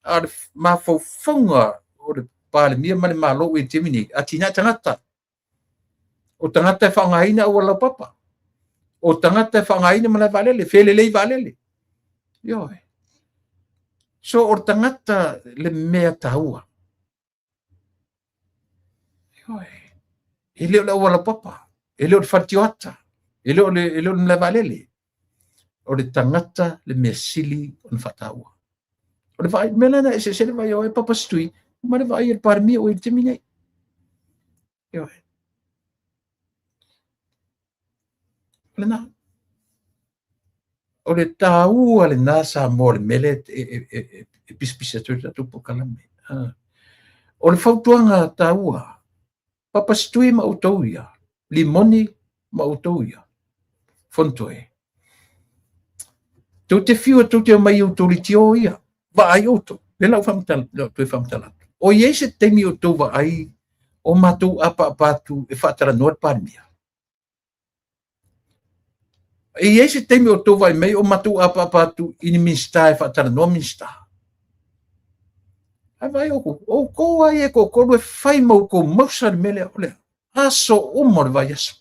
A o le mafaufauga o le Palemia ma le Malo ua i ai i le taimi nei, atinae tagata. O tagata e faaaogaina auala laupapa. O tagata e faaaogaina malae vaalele, felelei vaalele. Ioe. So o le tagata le mea taua. Ioe. E le o le auala laupapa, e le o le fale tioata, e le o le, e le o le malae vaalele. O le tagata le mea sili ona faataua. O le vaai, mea lena e eseese le vaai a oe Papa Setui ma le vaai a le Palemia ua i le taimi nei. Ioe. O lena. O le taua lena Samoa o le mea lea e pisapisa atu ai le tatou polokalame. O le fautuaga taua, Papa Setui ma outou ia, Limoni ma outou ia, Fonotoe, tou te fiu e tou te omai i outou leitio ia, vaai outou, lea la ua toe faamatala atu. O i ai se taimi o outou vaai o matou apaapa atu e faatalanoa le Palemia? E i ai se taimi o outou vaai mai o matou apaapa atu i ni Minisita e faatalanoa Minisita? Ae vaai outou, outou lava ia e toatolu e fai ma outou mausa le mea lea, o le aso uma o le vaiaso.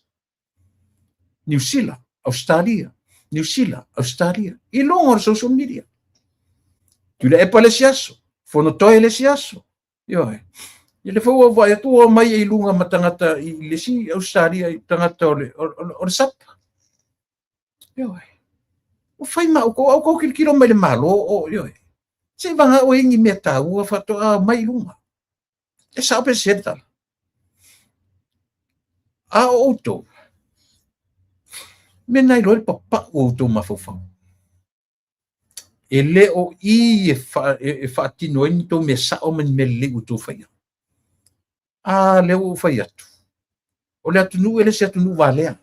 Niu Sila, Ausetalia, Niu Sila, Ausetalia, i luga o le social media. Tuilaepa le isi aso, Fonotoe le isi aso. Ioe. Ia lea foi ua ou vaai atu ua omai i luga ma tagata i le isi Ausetalia, i tagata o le SAP. Ioe. Ua fai ma outou, a outou tilotilo mai i le Malo, o, ioe. Se i vagana ua i ai ni mea taua faatoa omai i luga. E sao pe sese le tala? A o outou, mea na iloa ai le papau o outou mafaufau. E le o i e faatino ai ni tou mea sao ma ni mea lelei ua outou faia. A lea ua ou fai atu, o le atunuu e le se atunuu valea.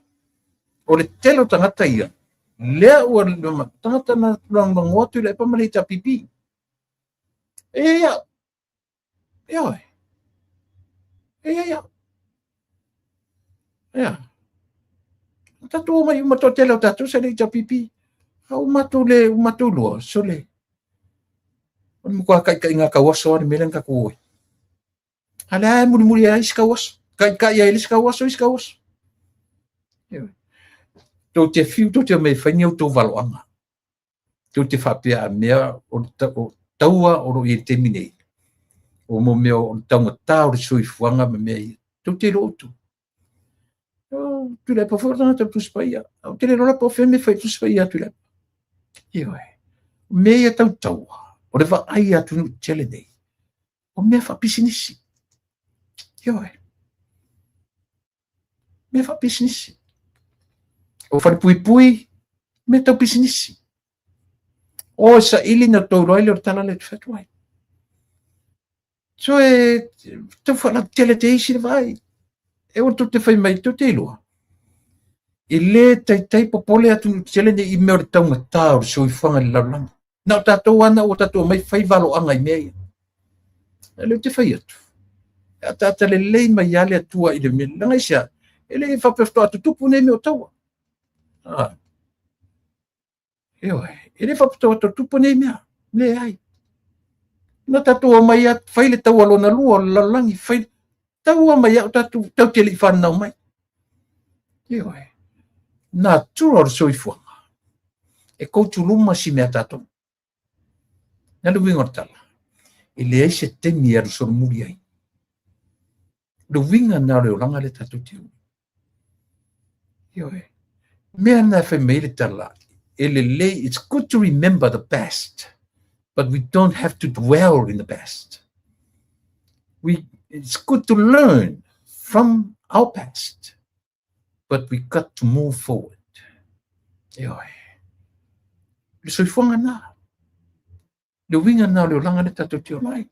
O le tele o tagata ia, lea ua tagata na lagolagoa Tuilaepa ma le HRPP. E i ai au. Ioe. E i ai au. Ia. Tatou omai uma toatele o tatou sa le HRPP. A ua matou le, ua matou iloa, sole. O le matua taitaiga tauaso lava le mea lea na tatou o ai. A lea e mulimuli ai isi tauaso. Taitai ai le isi tauaso, isi tauaso. Ioe. Tou te fiu tou te omai e fai ni outou valoaga. Tou te faapea a mea o taua o lo o i ai i le taimi nei, o mo mea o le taugata o le soifuaga ma mea ia. Tou te iloa outou. O Tuilaepa foi o le tagata o le Tusi Paia. Ou te le iloa la po o fea mea e fai i le Tusi Paia a Tuilaepa. Ioe. O mea ia tau taua, o le vaai a atunuu tetele nei, o mea faapisinisi. Ioe. Mea faapisinisi. O falepuipui, mea tau pisinisi. O e saili na tou iloa ai lea o le tala lea e fai atu ai. So e tau faalautele te isi le vaai. E ua tou te fai mai, tou te iloa. E le taitai popole atunuu tetele nei i mea o le taugata o le soifuaga i le lalolagi. Na o tatou lava na ua tatou omai fai valoaga i mea ia. A lea ou te fai atu, e ataata lelei mai lava le Atua i le mea. Leaga aisea? E le faapea faatoa tutupu nei mea o taua. Ah. Ioe, e le faapea faatoa tutupu nei mea. Leai. Na tatou omai lava fai le taua lona lua o le lalolagi, fai taua mai au tatou tatou te le i fanau mai. Ioe. Natura o le soifuaga. E koutuluma si mea tatou. Na le uiga o le tala, e leai se taimi e alu solomuli ai. Le uiga na o le olaga lea tatou te ola. Ioe. Mea na e fai mai le tala, e lelei, it's good to remember the past, but we don't have to dwell in the past. It's good to learn from our past, but we got to move forward. Ioe. Le soifuaga na. Le uiga na o le olaga lea tatou te ola ai.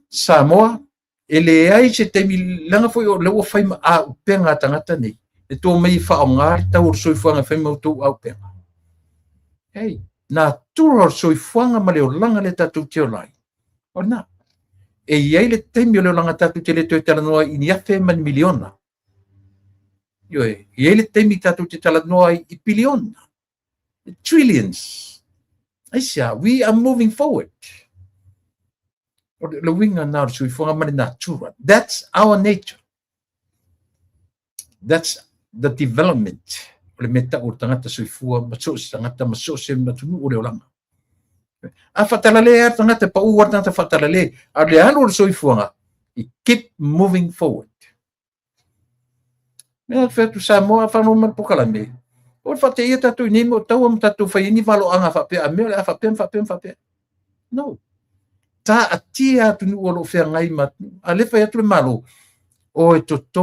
Samoa, e leai se taimi, leaga foi o lea ua fai ma auupega a tagata nei, le tou omai e faaaoga le tau o le soifuaga e fai ma outou auupega. Hei, natura o le soifuaga ma le olaga lea tatou te ola ai. O lena. E i ai le taimi o le olaga tatou te le toe talanoa ai i ni afe ma ni miliona. Ioe, e i ai le taimi tatou te talanoa ai i piliona. Trillions. Aisea, we are moving forward. O le uiga na o le soifuaga ma le natura. That's our nature. That's the development o le mea tau o le tagata soifua ma so o se tagata ma so o se atunuu o le olaga. A faatalale lava le tagata, pau lava le tagata faatalale, a o le alu o le soifuaga, it keep moving forward. Mea fai atu Samoa whanau mai le polokalame. O le faateia tatou i nei mea o taua ma tatou fai ai ni valoaga faapea a mea o le a faapea ma faapea ma faapea. No. Taatia atunuu o lo o feagai ma atunuu. A lea e fai atu le Malo, o e toto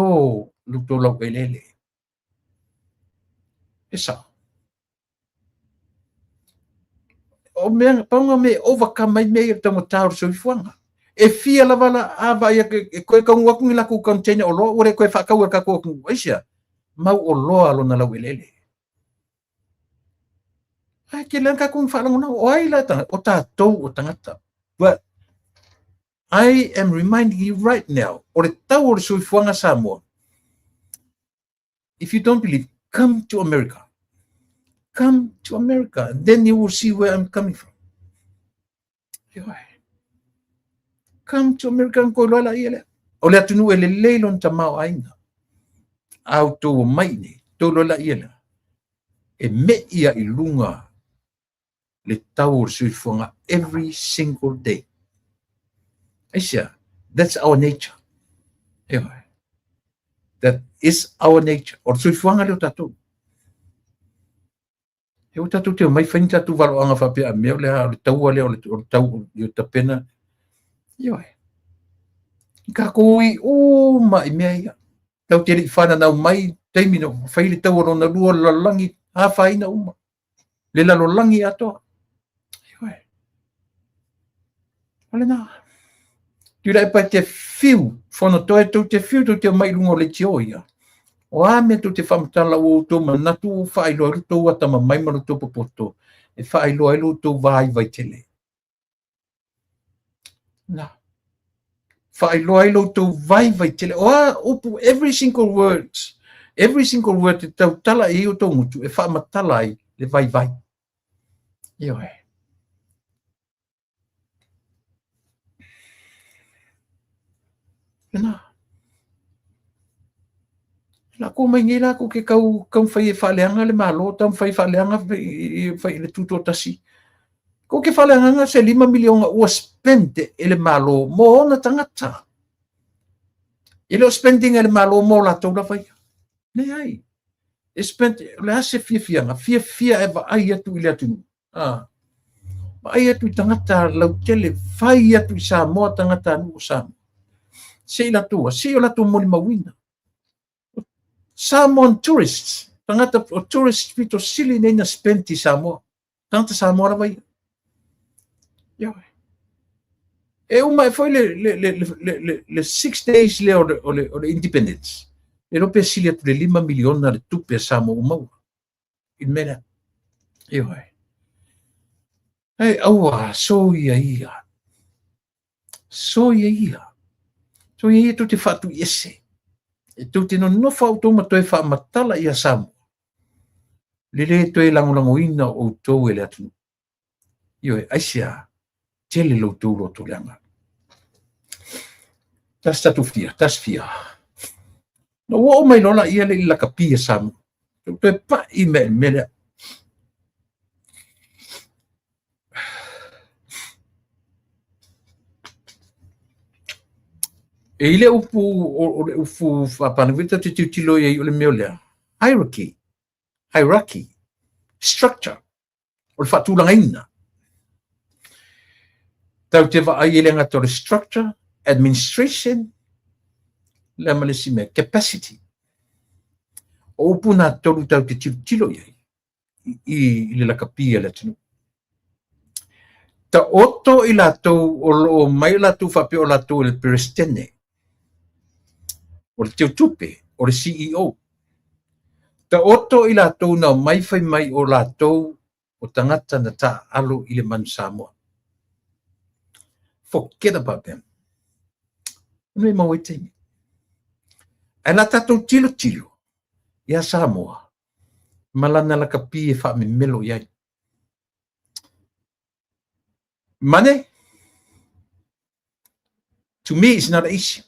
lo outou laueleele. E sao. O mea, pau na mea e overcome ai mea ia o le taugata o le soifuaga. E fia lava la, a vaai atu e toe taunuu atu ni latou container oloa ua le toe faatau e le tatou atunuu. Aisea? Mau oloa lona laueleele. Ae tele lava tatou faalagolago. O ai la tagata? O tatou o tagata. But I am reminding you right now, o le tau o le soifuaga Samoa, if you don't believe, come to America. Come to America, and then you will see where I'm coming from. Come to America, na koe loa la ia lea. O le atunuu e lelei lona tamaoaiga. A outou omai i inei, tou iloa la ia lea. E me'i lava i luga le tau o le soifuaga every single day. Aisea? That's our nature. Ioe. That is our nature. O le soifuaga lea o tatou. E ua tatou te omai fai ni tatou valoaga faapea a mea o le a, o le taua lea o le, o le tau o le tapena. Ioe. I tatou ui uma i mea ia. Tatou te le i fananau mai taimi na fai le taua lona lua o le lalolagi, afaina uma. Le lalolagi atoa. Ioe. O lena. Tuilaepa e te fiu, Fonotoe tou te fiu tou te omai i luga o leitio ia. O a mea tou te faamatala ua outou manatu ua faailoa ai lo outou atamamai ma lo outou popoto, e faailoa ai lo outou vaivai tele. Na. Faailoa ai lo outou vaivai tele. O a upu, every single words, every single word e tautala i ai outou gutu, e faamatala ai le vaivai. Ioe. Lena. Lako mai nei lakou ke kau taumafai e faaleaga le Malo, taumafai e faaleaga fai le tutoatasi. Kou ke faaleagaga se $5 miliona ua spend e le Malo mo ona tagata. E le o spending e le Malo mo latou lava ia. Leai. E spend, o le a se fiafiaga? Fiafia e vaai atu i le atunuu. A, vaai atu i tagata lautele, fai atu i Samoa tagatanuu o Samoa. Se i latou, se i o latou molimauina. Samoan tourists, tagata o tourists pito sili nei na spend i Samoa. Tagata Samoa lava ia. Ioe. E uma ae foi le 6 days lea o le independence. Le iloa pe sili atu le $5 miliona le tupe a Samoa ua maua i le mea lea. Ioe. Ei, aua, soia ia. Soia ia. Soia ia tou te faatuiese. E tou te nonofo outou ma toe faamatala ia Samoa. Le le toe lagolagoina o outou e le atunuu. Ioe, aisea, tele lo outou lotoleaga. Tasi tatou fia, tasi fia. Na ua oo mai loa laia le i lakapi a Samoa. Tou toe pai mea i le mea lea. E i le upu o le upu faa-Palemene tatou te tilotilo i ai o le mea o lea, hierarchy, hierarchy, structure, o le faatulagaina. Tatou te vaai e le gata o le structure, administration, lea ma le isi mea, capacity. O upu na tolu tatou te tilotilo i ai i le lakapi a le atunuu. Taoto i latou o lo o mai latou faapea o latou o le Peresetene, o le Teutupe, o le CEO. Taoto i latou na omai fai mai o latou o tagata na taaalo i le manu Samoa. Forget about them. Ona e maua ai taimi. Ae la tatou tilotilo ia Samoa ma lana lakapi e faamemelo i ai. Money, to me, is not an issue.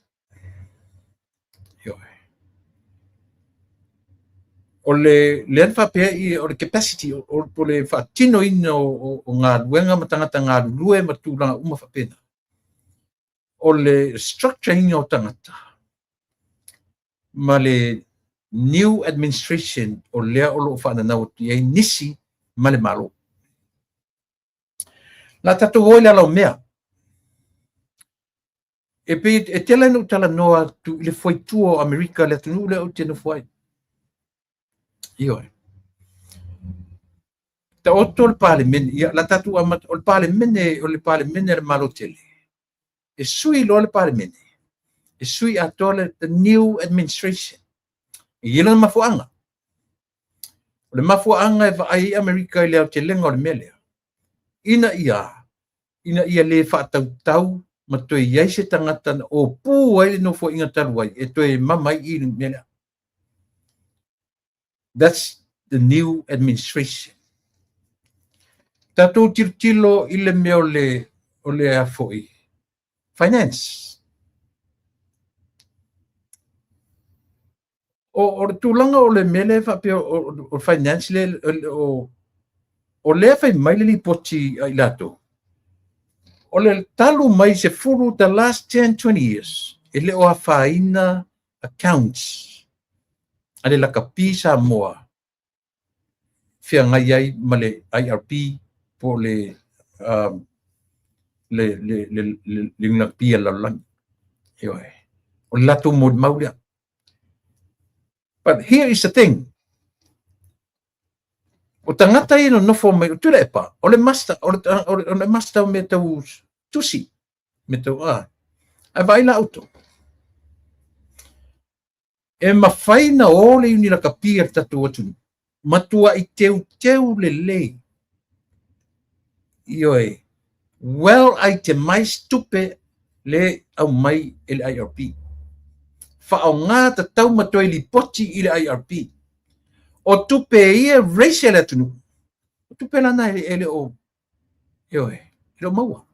O le lea na faapea i o le capacity, o le faatinoina o galuega ma tagata galulue ma tulaga uma faapena. O le structure ina o tagata ma le new administration o lea o lo o faananau atu i ai nisi ma le Malo. La tatou o i le ala o mea. E pei e tele ona ou talanoa atu i le fuaitua o Amerika, le atunuu lea ou te nofo ai. Ioe. Taoto le Palemene, ia la tatou amata, o le Palemene, o le Palemene a le Malo tele. E sui loa le Palemene, e sui atoa le the new administration. E i ai lona mafuaaga. O le mafuaaga e vaai ai Amerika i le aotelega o le mea lea, ina ia le faatautau ma toe i ai se tagata na opu ai le nofoaiga talu ai e toe mama ai i le mea lea. That's the new administration. Tatou tilotilo i le mea o le a foi finance. O le tulaga o le mea lea faapea o finance le o lea fai mai le lipoti a i latou. O le talu mai 10, the last 10, 20 years, e le o afaina accounts a le lakapi Samoa feagai ai ma le IRP po o le lakapi a le lalolagi. Ioe. O le latou molimau lea. But here is the thing. O tagata ia nonofo mai, o Tuilaepa, o le master, o le master o mea tau tusi, mea tau a. Ae vaai la outou. E mafai na o le iuni lakapi a le tatou atunuu. Matuai teuteu lelei. Ioe. Well itemized tupe le aumai e le IRP. Faaaoga tatau ma toe lipoti i le IRP. O tupe ia raise e le atunuu. O tupe lana e le o, ioe, e le o maua.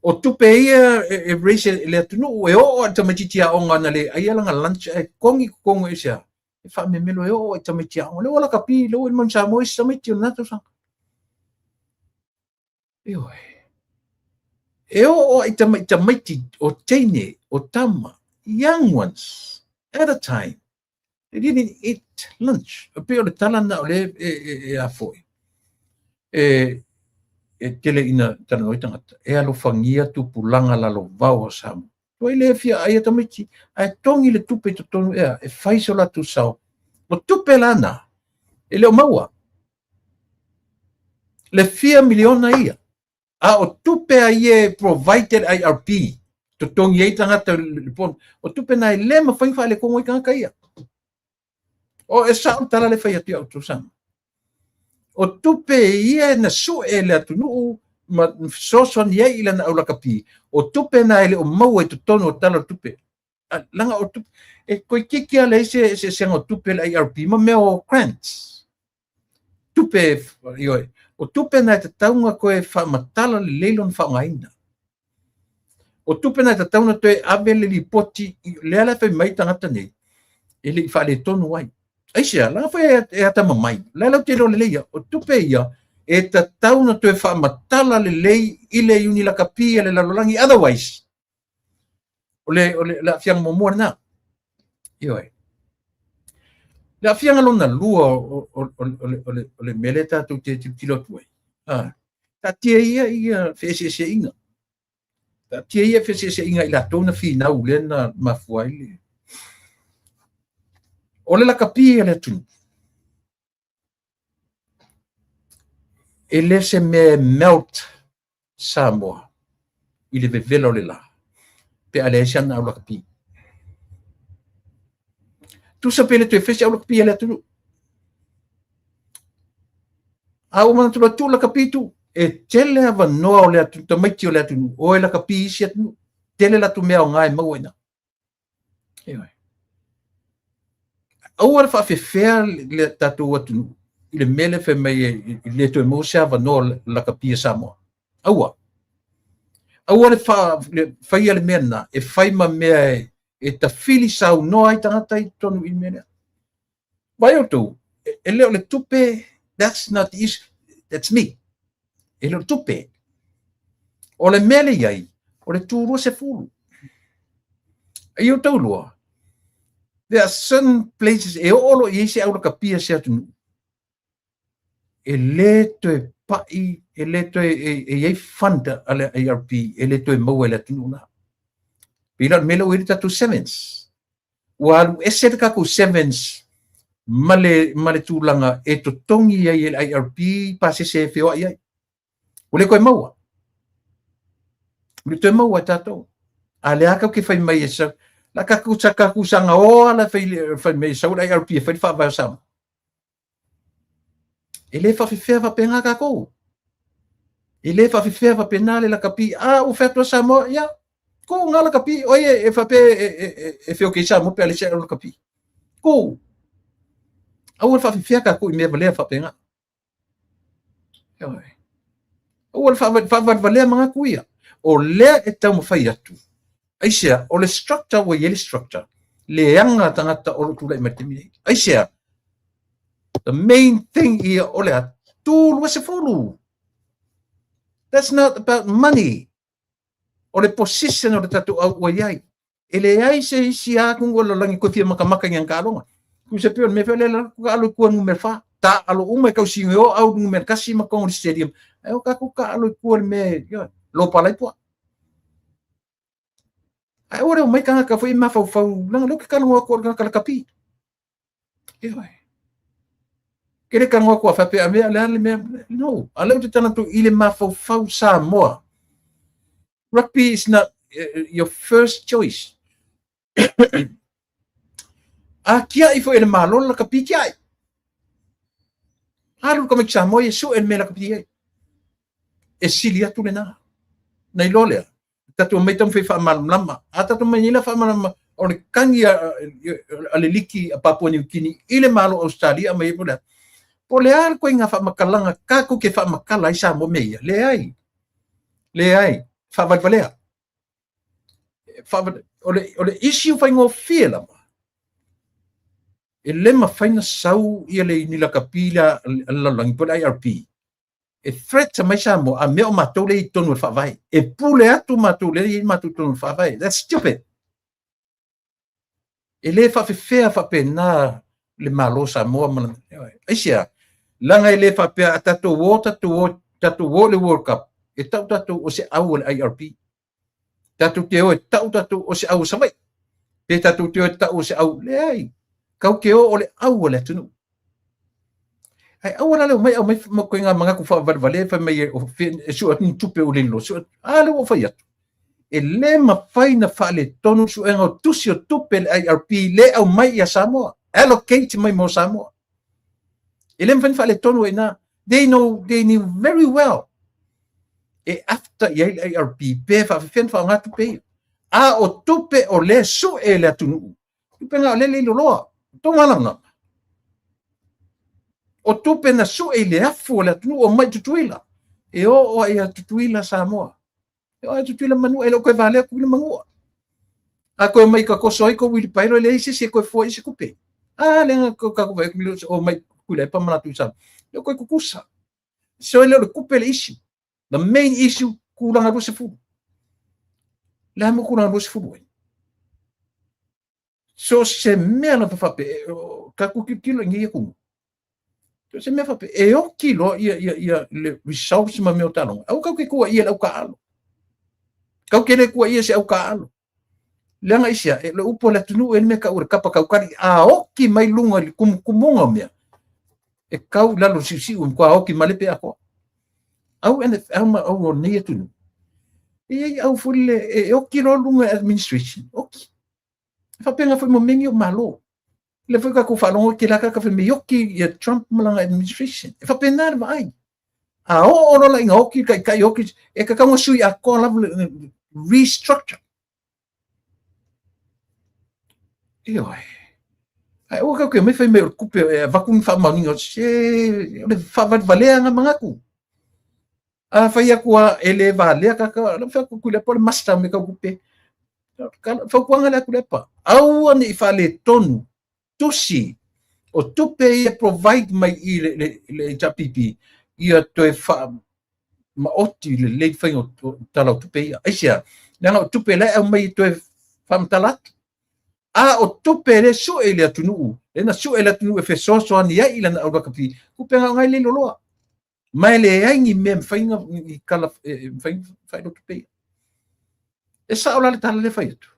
O tupe ia e raise e le atunuu e oo a tamaitiiti aoga na le aia lana lunch e kogi totogi e sea. E faamemelo e oo ai tamaiti aoga. Le ua lakapi, le ua i Samoa isi tamaiti o lena tausaga. Ioe. E oo ai tamaiti o teine, o tama, young ones, at a time. They didn't eat lunch. E pei o le tala na o le e a foi. E tele ina talanoa i tagata. E alofagia tupulaga lalovao o Samoa. Tuai le fia ai a tamaiti, ae togi le tupe i totonu ea, e fai so latou sao. O tupe lana, e le o maua. Le fia miliona ia. A o tupe a ia e provide le IRP, totogi ai tagata le pono. O tupe na e le mafai faalekogo ai tagata ia. O e sao tala le fai atu ia outou sama. O tupe ia na sue le atunuu ma fesoasoani ai i lana aulakapi, o tupe na e le o maua i totonu o tala o tupe. Langa o tupe, e toeitiiti lava leai se eseesega o tupe le IRP ma mea o grants. Tupe, ioe, o tupe na e tatau ona toe faamatala lelei lona faaaogaina. O tupe na e tatau ona toe ave le lipoti, lea la e fai mai tagata nei, e le i faaletonu ai. Aisea, leaga foi e atamamai, la latou te iloa lelei ia, o tupe ia e tatau ona toe faamatala lelei i le iuni lakapi a le lalolagi, otherwise, o le aafiaga muamua lena. Ioe. Le aafiaga lona lua o le mea lea tatou te tilotilo atu ai, taatia ia ia feeseeseaiga. Taatia ia feeseeseaiga i latou na finau lea na mafua ai le. O le lakapi a le atunuu, e le se mea e melt Samoa i le vevela o le la, pe a leai se ana au lakapi. Tusa pe le toe fai se au lakapi a le atunuu. A ua manatu loa tuu lakapi tu, e tele avanoa o le atunuu, tamaiti o le atunuu, o e lakapi isi atunuu. Tele latou mea aoga e maua i ina. Ioe. Aua le faafefea le tatou atunuu i le mea lea fai mai e le toe maua se avanoa o lakapi a Samoa. Aua. Aua le faia le mea lena e fai ma mea e tafili saunoa ai tagata i totonu i le mea lea. Vai outou, e le o le tupe, that's not the issue, that's me. E le o le tupe. O le mea le i ai, o le tu 20. Ai outou lua, there are certain places e oo lo i ai se aulakapia se atunuu. E le toe pai E le toe e i ai fund a le IRP e le toe maua e le atunuu la. Pei la o le mea lea ua i ai le tatou sevens. Ua alu ese le tatou sevens ma le tulaga e totogi ai e le IRP pasese e feoai ai. Ua le toe maua. Ua le toe maua e tatou. A lea tatou te fai mai e sau. La tatou sa tatou saga oa la fai mai e sau le IRP e fai le faavae o Samoa. E le faafefea faapena tatou. E le faafefea faapena le lakapi. A ua fai atu a Samoa, ia, ku ngā lakapi. Oi e faapea e feoke i Samoa pe a le se lakapi. Ku. Aua le faafefea tatou i mea valea faapena. Aua le faavalevalea manatu ia. O lea e taumafai atu. Aisea, o le structure ua i ai le structure. Leaga tagata o lo o tulai mai le taimi nei. Aisea, the main thing ia o le atu 20. That's not about money. O le position o le tatou au ua i ai. E leai se isi atunuu o le lalolagi koe fia makamaka i ngana taaloga. Tusa pei o le mea foi lea la taalo i tua numera 4. Taalo uma e tausiga o au numera 1 ma tonu i le stadium. Ae o tatou taalo i tua i le mea, ioe, lopa lai pua. Ae aua le omai tagata foi e mafaufau, leaga o lea ou te talanoa atu o le tagata lakapi. Ioe. Ke le talanoa atu a faapea a mea, le a le mea, no. A lea ou te talanoa atu i le mafaufau Samoa. Rugby is not your first choice. A tiai foi e le Malo le lakapi tiai. Alu le tamaiti Samoa ia sue le mea lakapi ai. E sili atu lena. Na iloa lea. Tatou omai taumafai faamalamalama. A tatou mai nei la faamalamalama, o le tagi a le liki a Papua New Guinea i le Malo Australia mai ai po o le a. Po o le a le ituaiga faamatalaga tatou te faamatala ai Samoa mea ia? Leai. Leai. Faavalevalea. O le issue faigofie lava. E le mafai na sau ia le ni lakapi lea a le lalolagi po o le IRP e threat mai Samoa a mea o matou lea i totonu o le faavae. E pule atu matou lea i matou totonu o le faavae. That's stupid. E le faafefea faapena le Malo o Samoa ma lana. Aisea, leaga e le faapea a tatou o, tatou o, tatou o i le World Cup, e tau tatou o se au o le IRP. Tatou te o e tau tatou o se au o Savaii. Pe tatou te o e tau o se au, leai. Kau te o o le au o le atunuu. Ae aua la le omai aumai ma ituaiga manatu faavalevalea fai mai e sue atu ni tupe ua le iloa sue atu. A lea ua ou fai atu. E le mafai na faaletonu le suega o tusi o tupe le IRP le aumai ia Samoa. Allocate mai mo Samoa. E le mafai na faaletonu ai na. They know, they knew very well. E after i ai le IRP pe faafefea na faaaoga tupe ia. A o tupe o lea sue e le atunuu. Tupe na o lea le iloloa. Tou malamalama. O tupe na sue i le afu o le atunuu o mai Tutuila. E oo ai ia Tutuila Samoa. E oo ai Tutuila Manua. E le o toe valea Tutuila Manua. A toe mai ka toso ai ko wilipairo e leai se isi e toe fua i se tupe. A lea na tatou vaai atu o mai Tuilaepa ma latou i Samoa. E le o toe tutusa. So e le o le tupe le issue. The main issue, tulaga 20. Le a mo tulaga 20 ai? So se mea lava faapea, tatou tilotilo i nei atunuu. So se mea faapea, e oki loa ia le results ma mea o taaloga. Aua tatou te tuuaia le au taaalo. Tatou te le tuuaia se au taaalo. Leaga aisea, e le upu a le atunuu e le mea tau o le kapa taukali, a oki mai luga i le kumukumuga o mea, e kau i lalo o le siusiu e matua oki malepe atoa. Au NFL ma au o nei atunuu, e i ai au foi lele e oki loa luga i administration, oki. E faapena foi ma mea nei o Malo. Lea foi tatou faalogo i la tagata fai mai oki ia Trump ma lana administration. E faapena le vaai. A oo loa la ina oki le taitai oki, e tatau ona sui atoa lava le restructure. Ioe. Ae aua tatou te omai fai mai o le tupe e avatu ni faamaoniga, se o le faavalevalea na manatu. A fai atu a e le valea kaka, la fai atu Tuilaepa o le master me tau tupe. Fautuaga lea Tuilaepa, aua ne i faaletonu tusi o tupe ia provide mai i le HRPP ia toe faa maoti lelei faiga o tala o tupe ia. Aisea? Leaga o tupe la e aumai e toe faamatala atu. A o tupe le sue i le atunuu, le na sue i le atunuu e fesoasoani ai i lana au lakapi, tupe na o ngai le loloa. Ma e leai ni mea e mafai ona ni tala e mafai ona faailoa tupe ia. E sao la le tala lea e fai atu.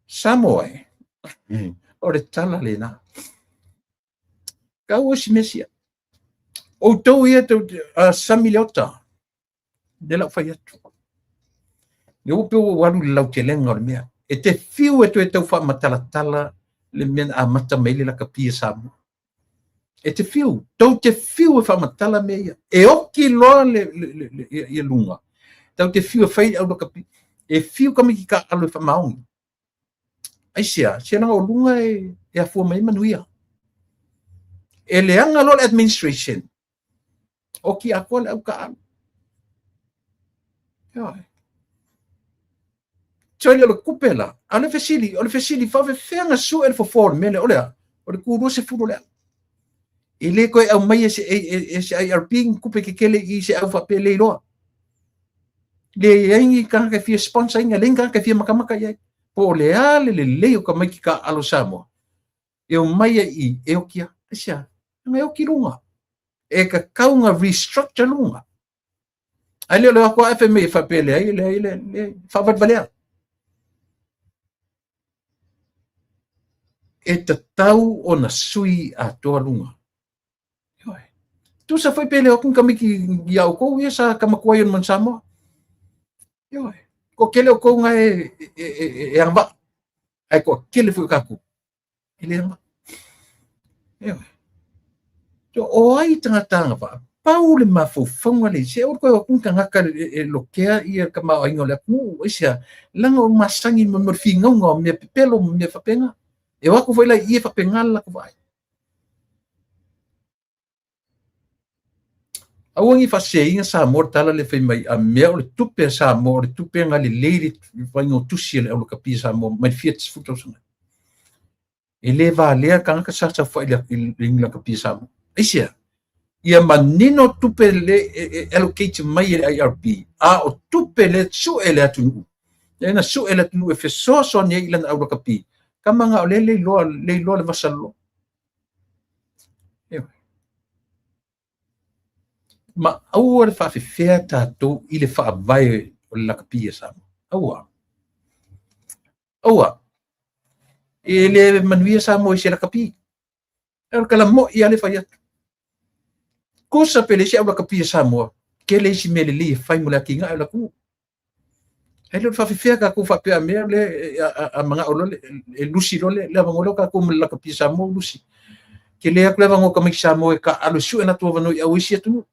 Samoa e, o le tala lena. Tau o si mea sia. Outou ia tou te sami le ota, lea la ou fai atu. Le ua pei ua alu i le lautelega o le mea. E te fiu e toe tau faamatalatala le mea na amata mai ai le lakapi a Samoa. E te fiu, tou te fiu e faamatala mea ia. E oki loa le, le, le, le, ia luga. Tou te fiu e fai au lakapi. E fiu tamaiti taaalo e faamaoni. Aisea? Se leaga o luga e, e afua mai ai manuia. E leaga loa le administration, oki atoa le au taaalo. Ioe. Tsoe o le tupe la, a o le fesili, o le fesili, faafefea na sue le fofo o le mea lea, o le a? O le tu 20 o le au. E le toe aumai e se, e, se IRP ni tupe tetele i se au faapea le iloa. Leai ni tagata e fia sponsor ina, leai ni tagata e fia matamata i ai. Po o le a le lelei o tamaiti taaalo Samoa, e omai ai i i, e oki a. Aisea? Leaga e oki luga. E tatau ona restructure luga. Ae le o le o atu lava fai mai e faapea leai, leai, leai, leai, faavalevalea. E tatau ona sui atoa luga. Ioe. Tusa foi pe le o atu ni tamaiti ia outou ia sa tamatua i o Samoa. Ioe. Toatele o outou na e, e, e, e, e agavaa. Ae toatele foi o tatou E le agavaa. Ioe. O ai tagata agavaa? Pau le mafaufauga le se o koe o atu tagata e lokea ia le tamaoaiga o le atunuu. Aisea? Leaga o masani ma le finauga o mea pepelo ma mea faapena. E o atu foi la i i e faapena le latou vaai. Aua ne i faaseseina Samoa le tala lea fai mai a mea o le tupe a Samoa o le tupe na lelei le faiga o tusi a le aulakapi a Samoa mai le fia sefulu tausaga. E le valea tagata sa saofai i le lakapi a Samoa. Aisea? Ia manino tupe le e allocate mai e le IRP, a o tupe le sue e le atunuu. Lea na sue e le atunuu e fesoasoani ai i lana aulakapi. Tama na o lea le iloa le iloa le vasalolo. Ma aua le faafefea tatou i le faavae o le lakapi a Samoa. Aua. Aua. E le manuia Samoa i se lakapi. E o le tala moi lava le fai atu. Tusa pe leai se au lakapi a Samoa, tele isi mea lelei e fai mo le atinae o le atunuu. Ae le o le faafefea tatou faapea a mea le a manao loa e lusi loa le avanoa lea o tatou ma le lakapi a Samoa ua lusi. Tele atu le avanoa o tamaiti Samoa e taaalo e sue latou avanoa i au isi atunuu.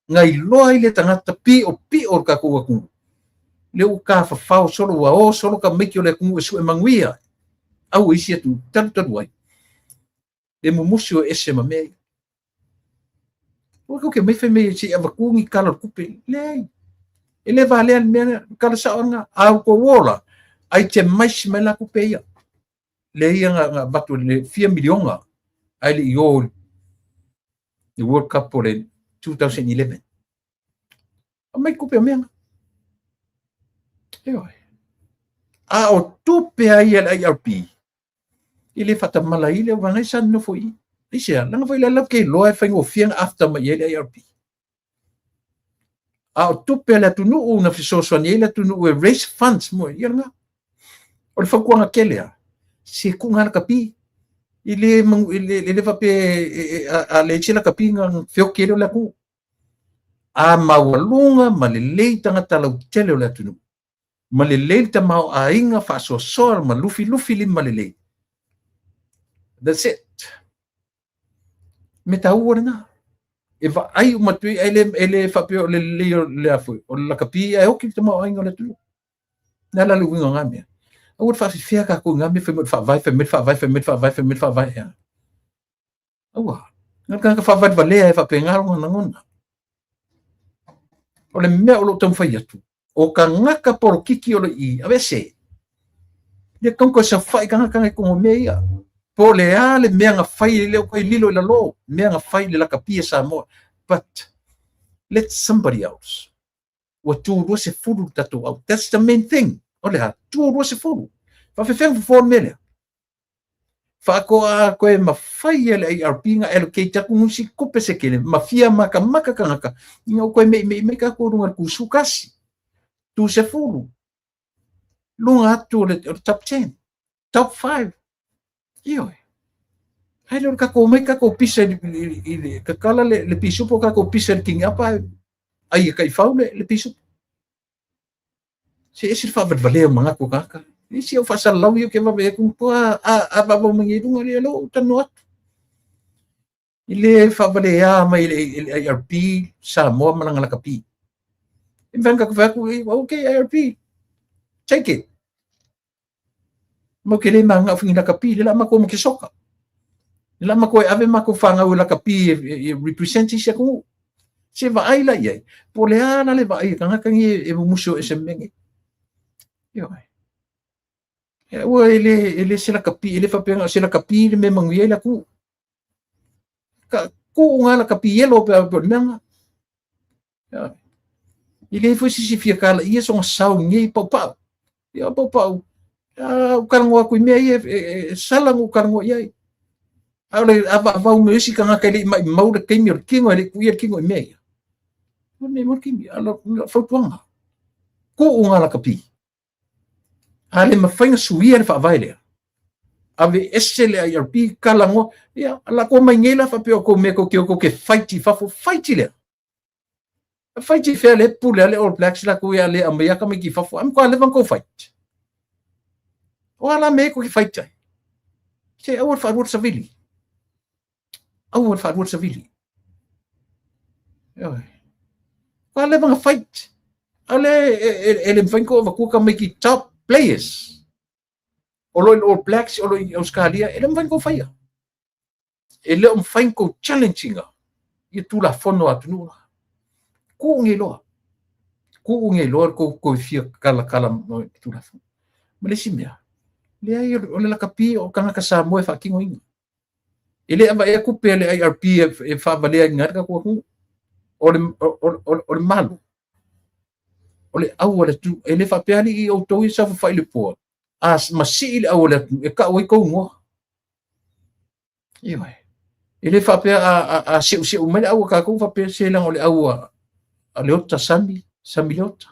Na iloa ai le tagata piopio o le tatou atunuu. Lea ua tafafao solo ua o solo tamaiti o le atunuu e sue manuia au isi atunuu talutalu ai. Le mumusu o ese ma mea ia. Ua tou te omai fai mai se i avatu ni tala o le tupe. Leai. E le valea le mea lea. Tala sao lena. A outou ola, itemize mai la tupe ia. Lea ia na avatu le fia miliona ae le i o i le World Cup o le 2011. Aumai tupe o mea na. Ioe. A o tupe a ia le IRP, e le faatamala ai le auvaega sa nonofo i i. Aisea? Leaga foi o lea latou te iloa e faigofie ona after mai i ai le IRP. A o tupe a le atunuu na fesoasoani ai le atunuu e raise funds mo ia lena. O le fautuaga tele lava, se tuuga lakapi. E le, e le faapea a leai se lakapi ona feoti ai lea o le atunuu. A maualuga ma lelei tagata lautele o le atunuu, ma lelei le tamaoaiga faasoasoa ma lufilufi lima lelei. That's it. Mea taua lena. E vaai uma atu ai, e le faapea o le lelei o le a foi, o le lakapi ae oki le tamaoaiga o le atunuu. Le a la le uiga o na mea? Aua le faafefea tatou i na mea fai mai o le faavae, fai mai le faavae, fai mai le faavae, fai mai le faavae. Ea. Aua. Na o le tagata faavalevalea e faapena lona lagona. O le mea o lo o taumafai atu, o tagata polokiki o lo i, aveese. Ia tau toe saofai tagata na i totonu o mea ia. Po o le a le mea na fai e le o toe lilo i lalo, mea na fai i le lakapi a Samoa. But let somebody else. Ua tu 20 le tatou au. That's the main thing. O le a? Tu 20. Faafefea ona fofo le mea lea? Faakoa a koe mafai e le IRP na allocate atu nusi tupe se tele ma fia makamaka tagata ina ua toe meimei mai tatou i luga o le tusu tasi, tu 10, luga atu o le top 10, top 5. Ioe. Ai le o le tatou omai tatou pisa i le tatala le pisupo tatou pisa i le kiniapa ai e taifau le pisupo. Se ese le faavalevalea o manatu o tagata. Isi au faasalalau ia ou te vave atu matua a vavau mai nei i luga, lea o lea ua ou talanoa atu. I le faavalea mai e le IRP Samoa ma lana lakapi. E mafai ona tatou fai atu, okay IRP, take it. Matou te le mananao foi i ni lakapi, lea o le a matou o ma ke soka. Lea o le a matou e ave matou fanau e lakapi e represent isi atunuu. Se vaai la i ai, po o le a la le vaai a tagata nei e mumusu ese ma mea nei. Ioe. Aua e le se lakapi, e le faapea na o se lakapi le mea e manuia ai le atunuu. Ka tuu ngā lakapi elo pe a o le mea ngā. I leai foi se isi e fia talaia sona sao i nei paupau. Ia o paupau, a ou talanoa atu i mea ia e sala na ou talanoa i ai. A o le avaavau mai o isi tagata e le i maimau le taimi o le tino, e le i tuia le tino i mea ia. O le mea taimi, a o fautuaga, tuu ngā lakapi. A le mafai na suia le faavae lea, ave ese le IRP, talanoa, ia, lako mai nei la faapea o kou mea kou te o kou te fight i fafo, fight lea. Fight i fea le pule a le All Blacks latou ia le aumai aka mai ki fafo, a matua leva na kou fight. O a la mea e kou te fight ai? Se aua le faalua le savili. Aua le faalua le savili. Ioe. Ua leva na fight. A le e le mafai na kou avatua tamaiti top players. O lo o i le All Blacks, o lo o i Australia, e le mafai na kou faia. E le o mafai na kou challenge ina ia Tulafono a atunuu la. Kuu nei loa. Kuu nei loa le kou toe fia talatala ma Tulafono. Ma le isi mea, leai o le lakapi o tagata Samoa e faatinoina. E le avaea tupe a le IRP e faavaleaina ai le tatou atunuu. O le Malo, o le au a le atunuu. E le faapea alii outou ia saofafai i le poa, a masii le au a le atunuu e tau ai tou igoa. Ioe. E le faapea a seuseu mai le au a tatou faapea se leaga o le au a Leota Sami, Sami Leota.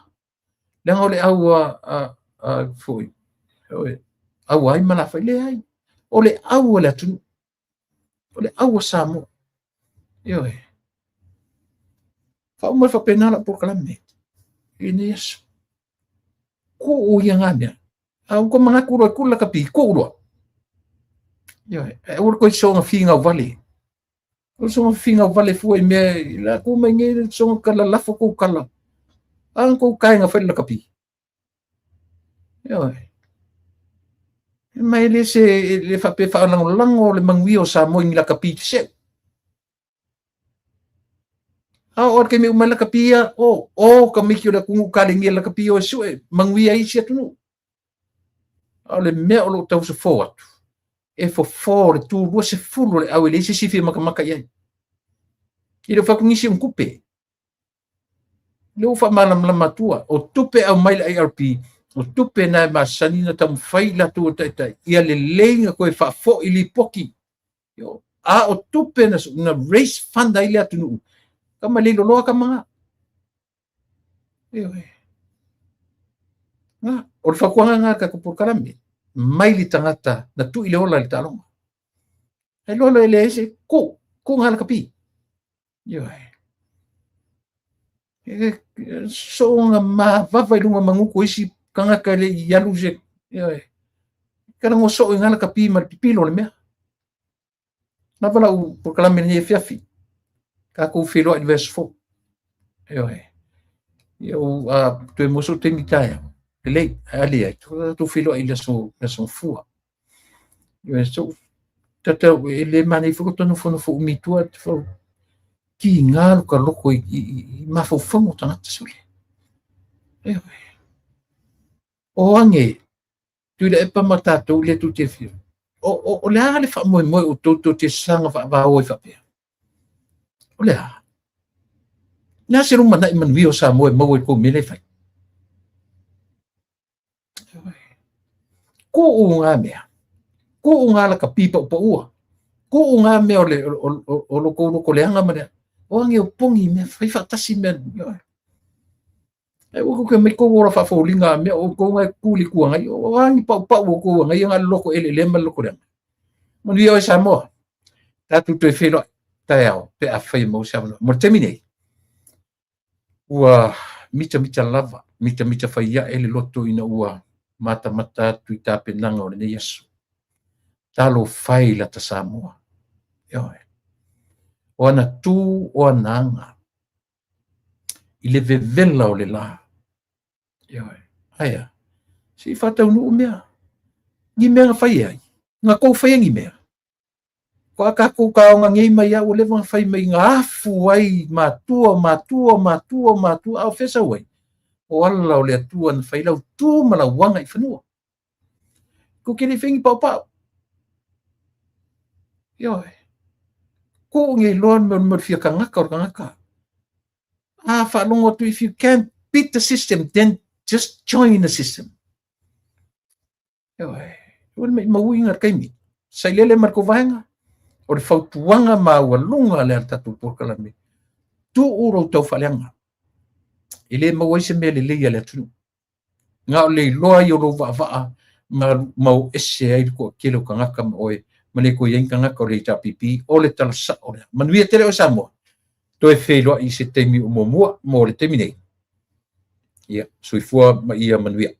Leaga o le au a foi, ioe, au a ai ma Lafai, leai. O le au a le atunuu. O le au a Samoa. Ioe. Faauma le faapena lau polokalame i lenei aso. Kuu ia ngā mea. A ua manatu loa e kula lakapi, kuu loa. Ioe. Ae aua le toe soona finau vale. O le soona finau vale fua i mea, i la ku mai nei le soona kala lafo kou kala. A na kou kainga whai lakapi. Ioe. Ma e le se le faapea faalagolago le manuia o Samoa i ni lakapi te seu. A o le taimi uma ai lakapi ia, o, o tamaiti o le atunuu kalegia lakapi o e sue, manuia ai isi atunuu. A o le mea o lo o tausofo atu, e fofo le tu 20 o le au e leai se isi e fia matamata i ai. E le o fai atu nisi o ni tupe. Lea ua faamalamalama atua, o tupe e aumai le IRP, o tupe na e masani na taumafai i latou e taitai, ia lelei na toe faafoi lipoti. A o tupe na raise fund ai le atunuu, tama le loloa tama nga. Ioe. Nga, o le fautuaga nga tatou polokalame, mai le tagata na tui le ola i le taaloga. Ai loa le leai se ku, ku nga lakapi. Ioe. E soonga mavava i luga magutu isi tagata e le i alu se, ioe. Kala ngo soo i nga lakapi ma le pipilo o le mea. Lava lau polokalame lenei afiafi. Tatou feiloai i le vaiaso fou. Ioe. Ia u a toe maua sou taimi taeao. Lelei, ae a leai, tatou feiloai i le aso, le aso Gafua. Ioe, so, tata e le manaia foi lota nofonofo umi i tua, te fau kiga lo ka loko i mafaufauga o tagata sole. Ioe. O age, Tuilaepa ma tatou lea tou te afio. O le a le faamoemoe o outou tou te saga faavao ai faapea? O le a? O le a se lumanai manuia o Samoa e maua i kou mea lea e fai? Kuu ngā mea. Tuu ngā la kapi paʻupaʻua. Tuu ngā mea o le o lo kou loko leaga ma le o age o pogi mea fai faatasi mea. Ai ua kou ke mai kou ola faafoliga mea o kou ngai ku le Itu Agai o a ni paʻupaʻu o kou agaia na le loko eleele ma le loko leaga. Manuia oe Samoa. Tatou toe feiloai taeao pe afai e maua se avanoa. Mo le taimi nei, ua mitamita lava, mitamita fai aʻe le loto ina ua matamata atu i tapenaga o lenei aso. Talofa e i lata Samoa. Ioe. O ana tu, o ana aga. I le vevela o le la. Ioe. Aia. Se i faataunuu mea. Ni mea na fai ai. Na kou faia ni mea. Ko a kākou kaoga nei mai a ua leva ona fai mai na afu ai matua, matua, matua, matua, a o fea sau ai? O ala o le Atua na fai lau tu ma lau aga i fanua. Kou ke le fai ni paopao. Ioe. Kuu nei loa le mea o le fia kangaka o le kangaka. A faalogo atu, if you can't beat the system, then just join the system. Ioe, ua le maumauina le taimi. Sailele ma le tou vaega, o le fautuaga maualuga lea a le tatou polokalame, tuu lou taufaaleaga. E le maua ai se mea lelei a le atunuu. Na o le iloa ai o lou vaavaa ma ma o ese ai le toatele o tagata ma oe, ma le toe i ai ni tagata o le HRPP, o le tala sao lea. Manuia tele oe Samoa. Toe feiloai i se taimi o muamua mo le taimi nei. Ia, soifua ma ia manuia.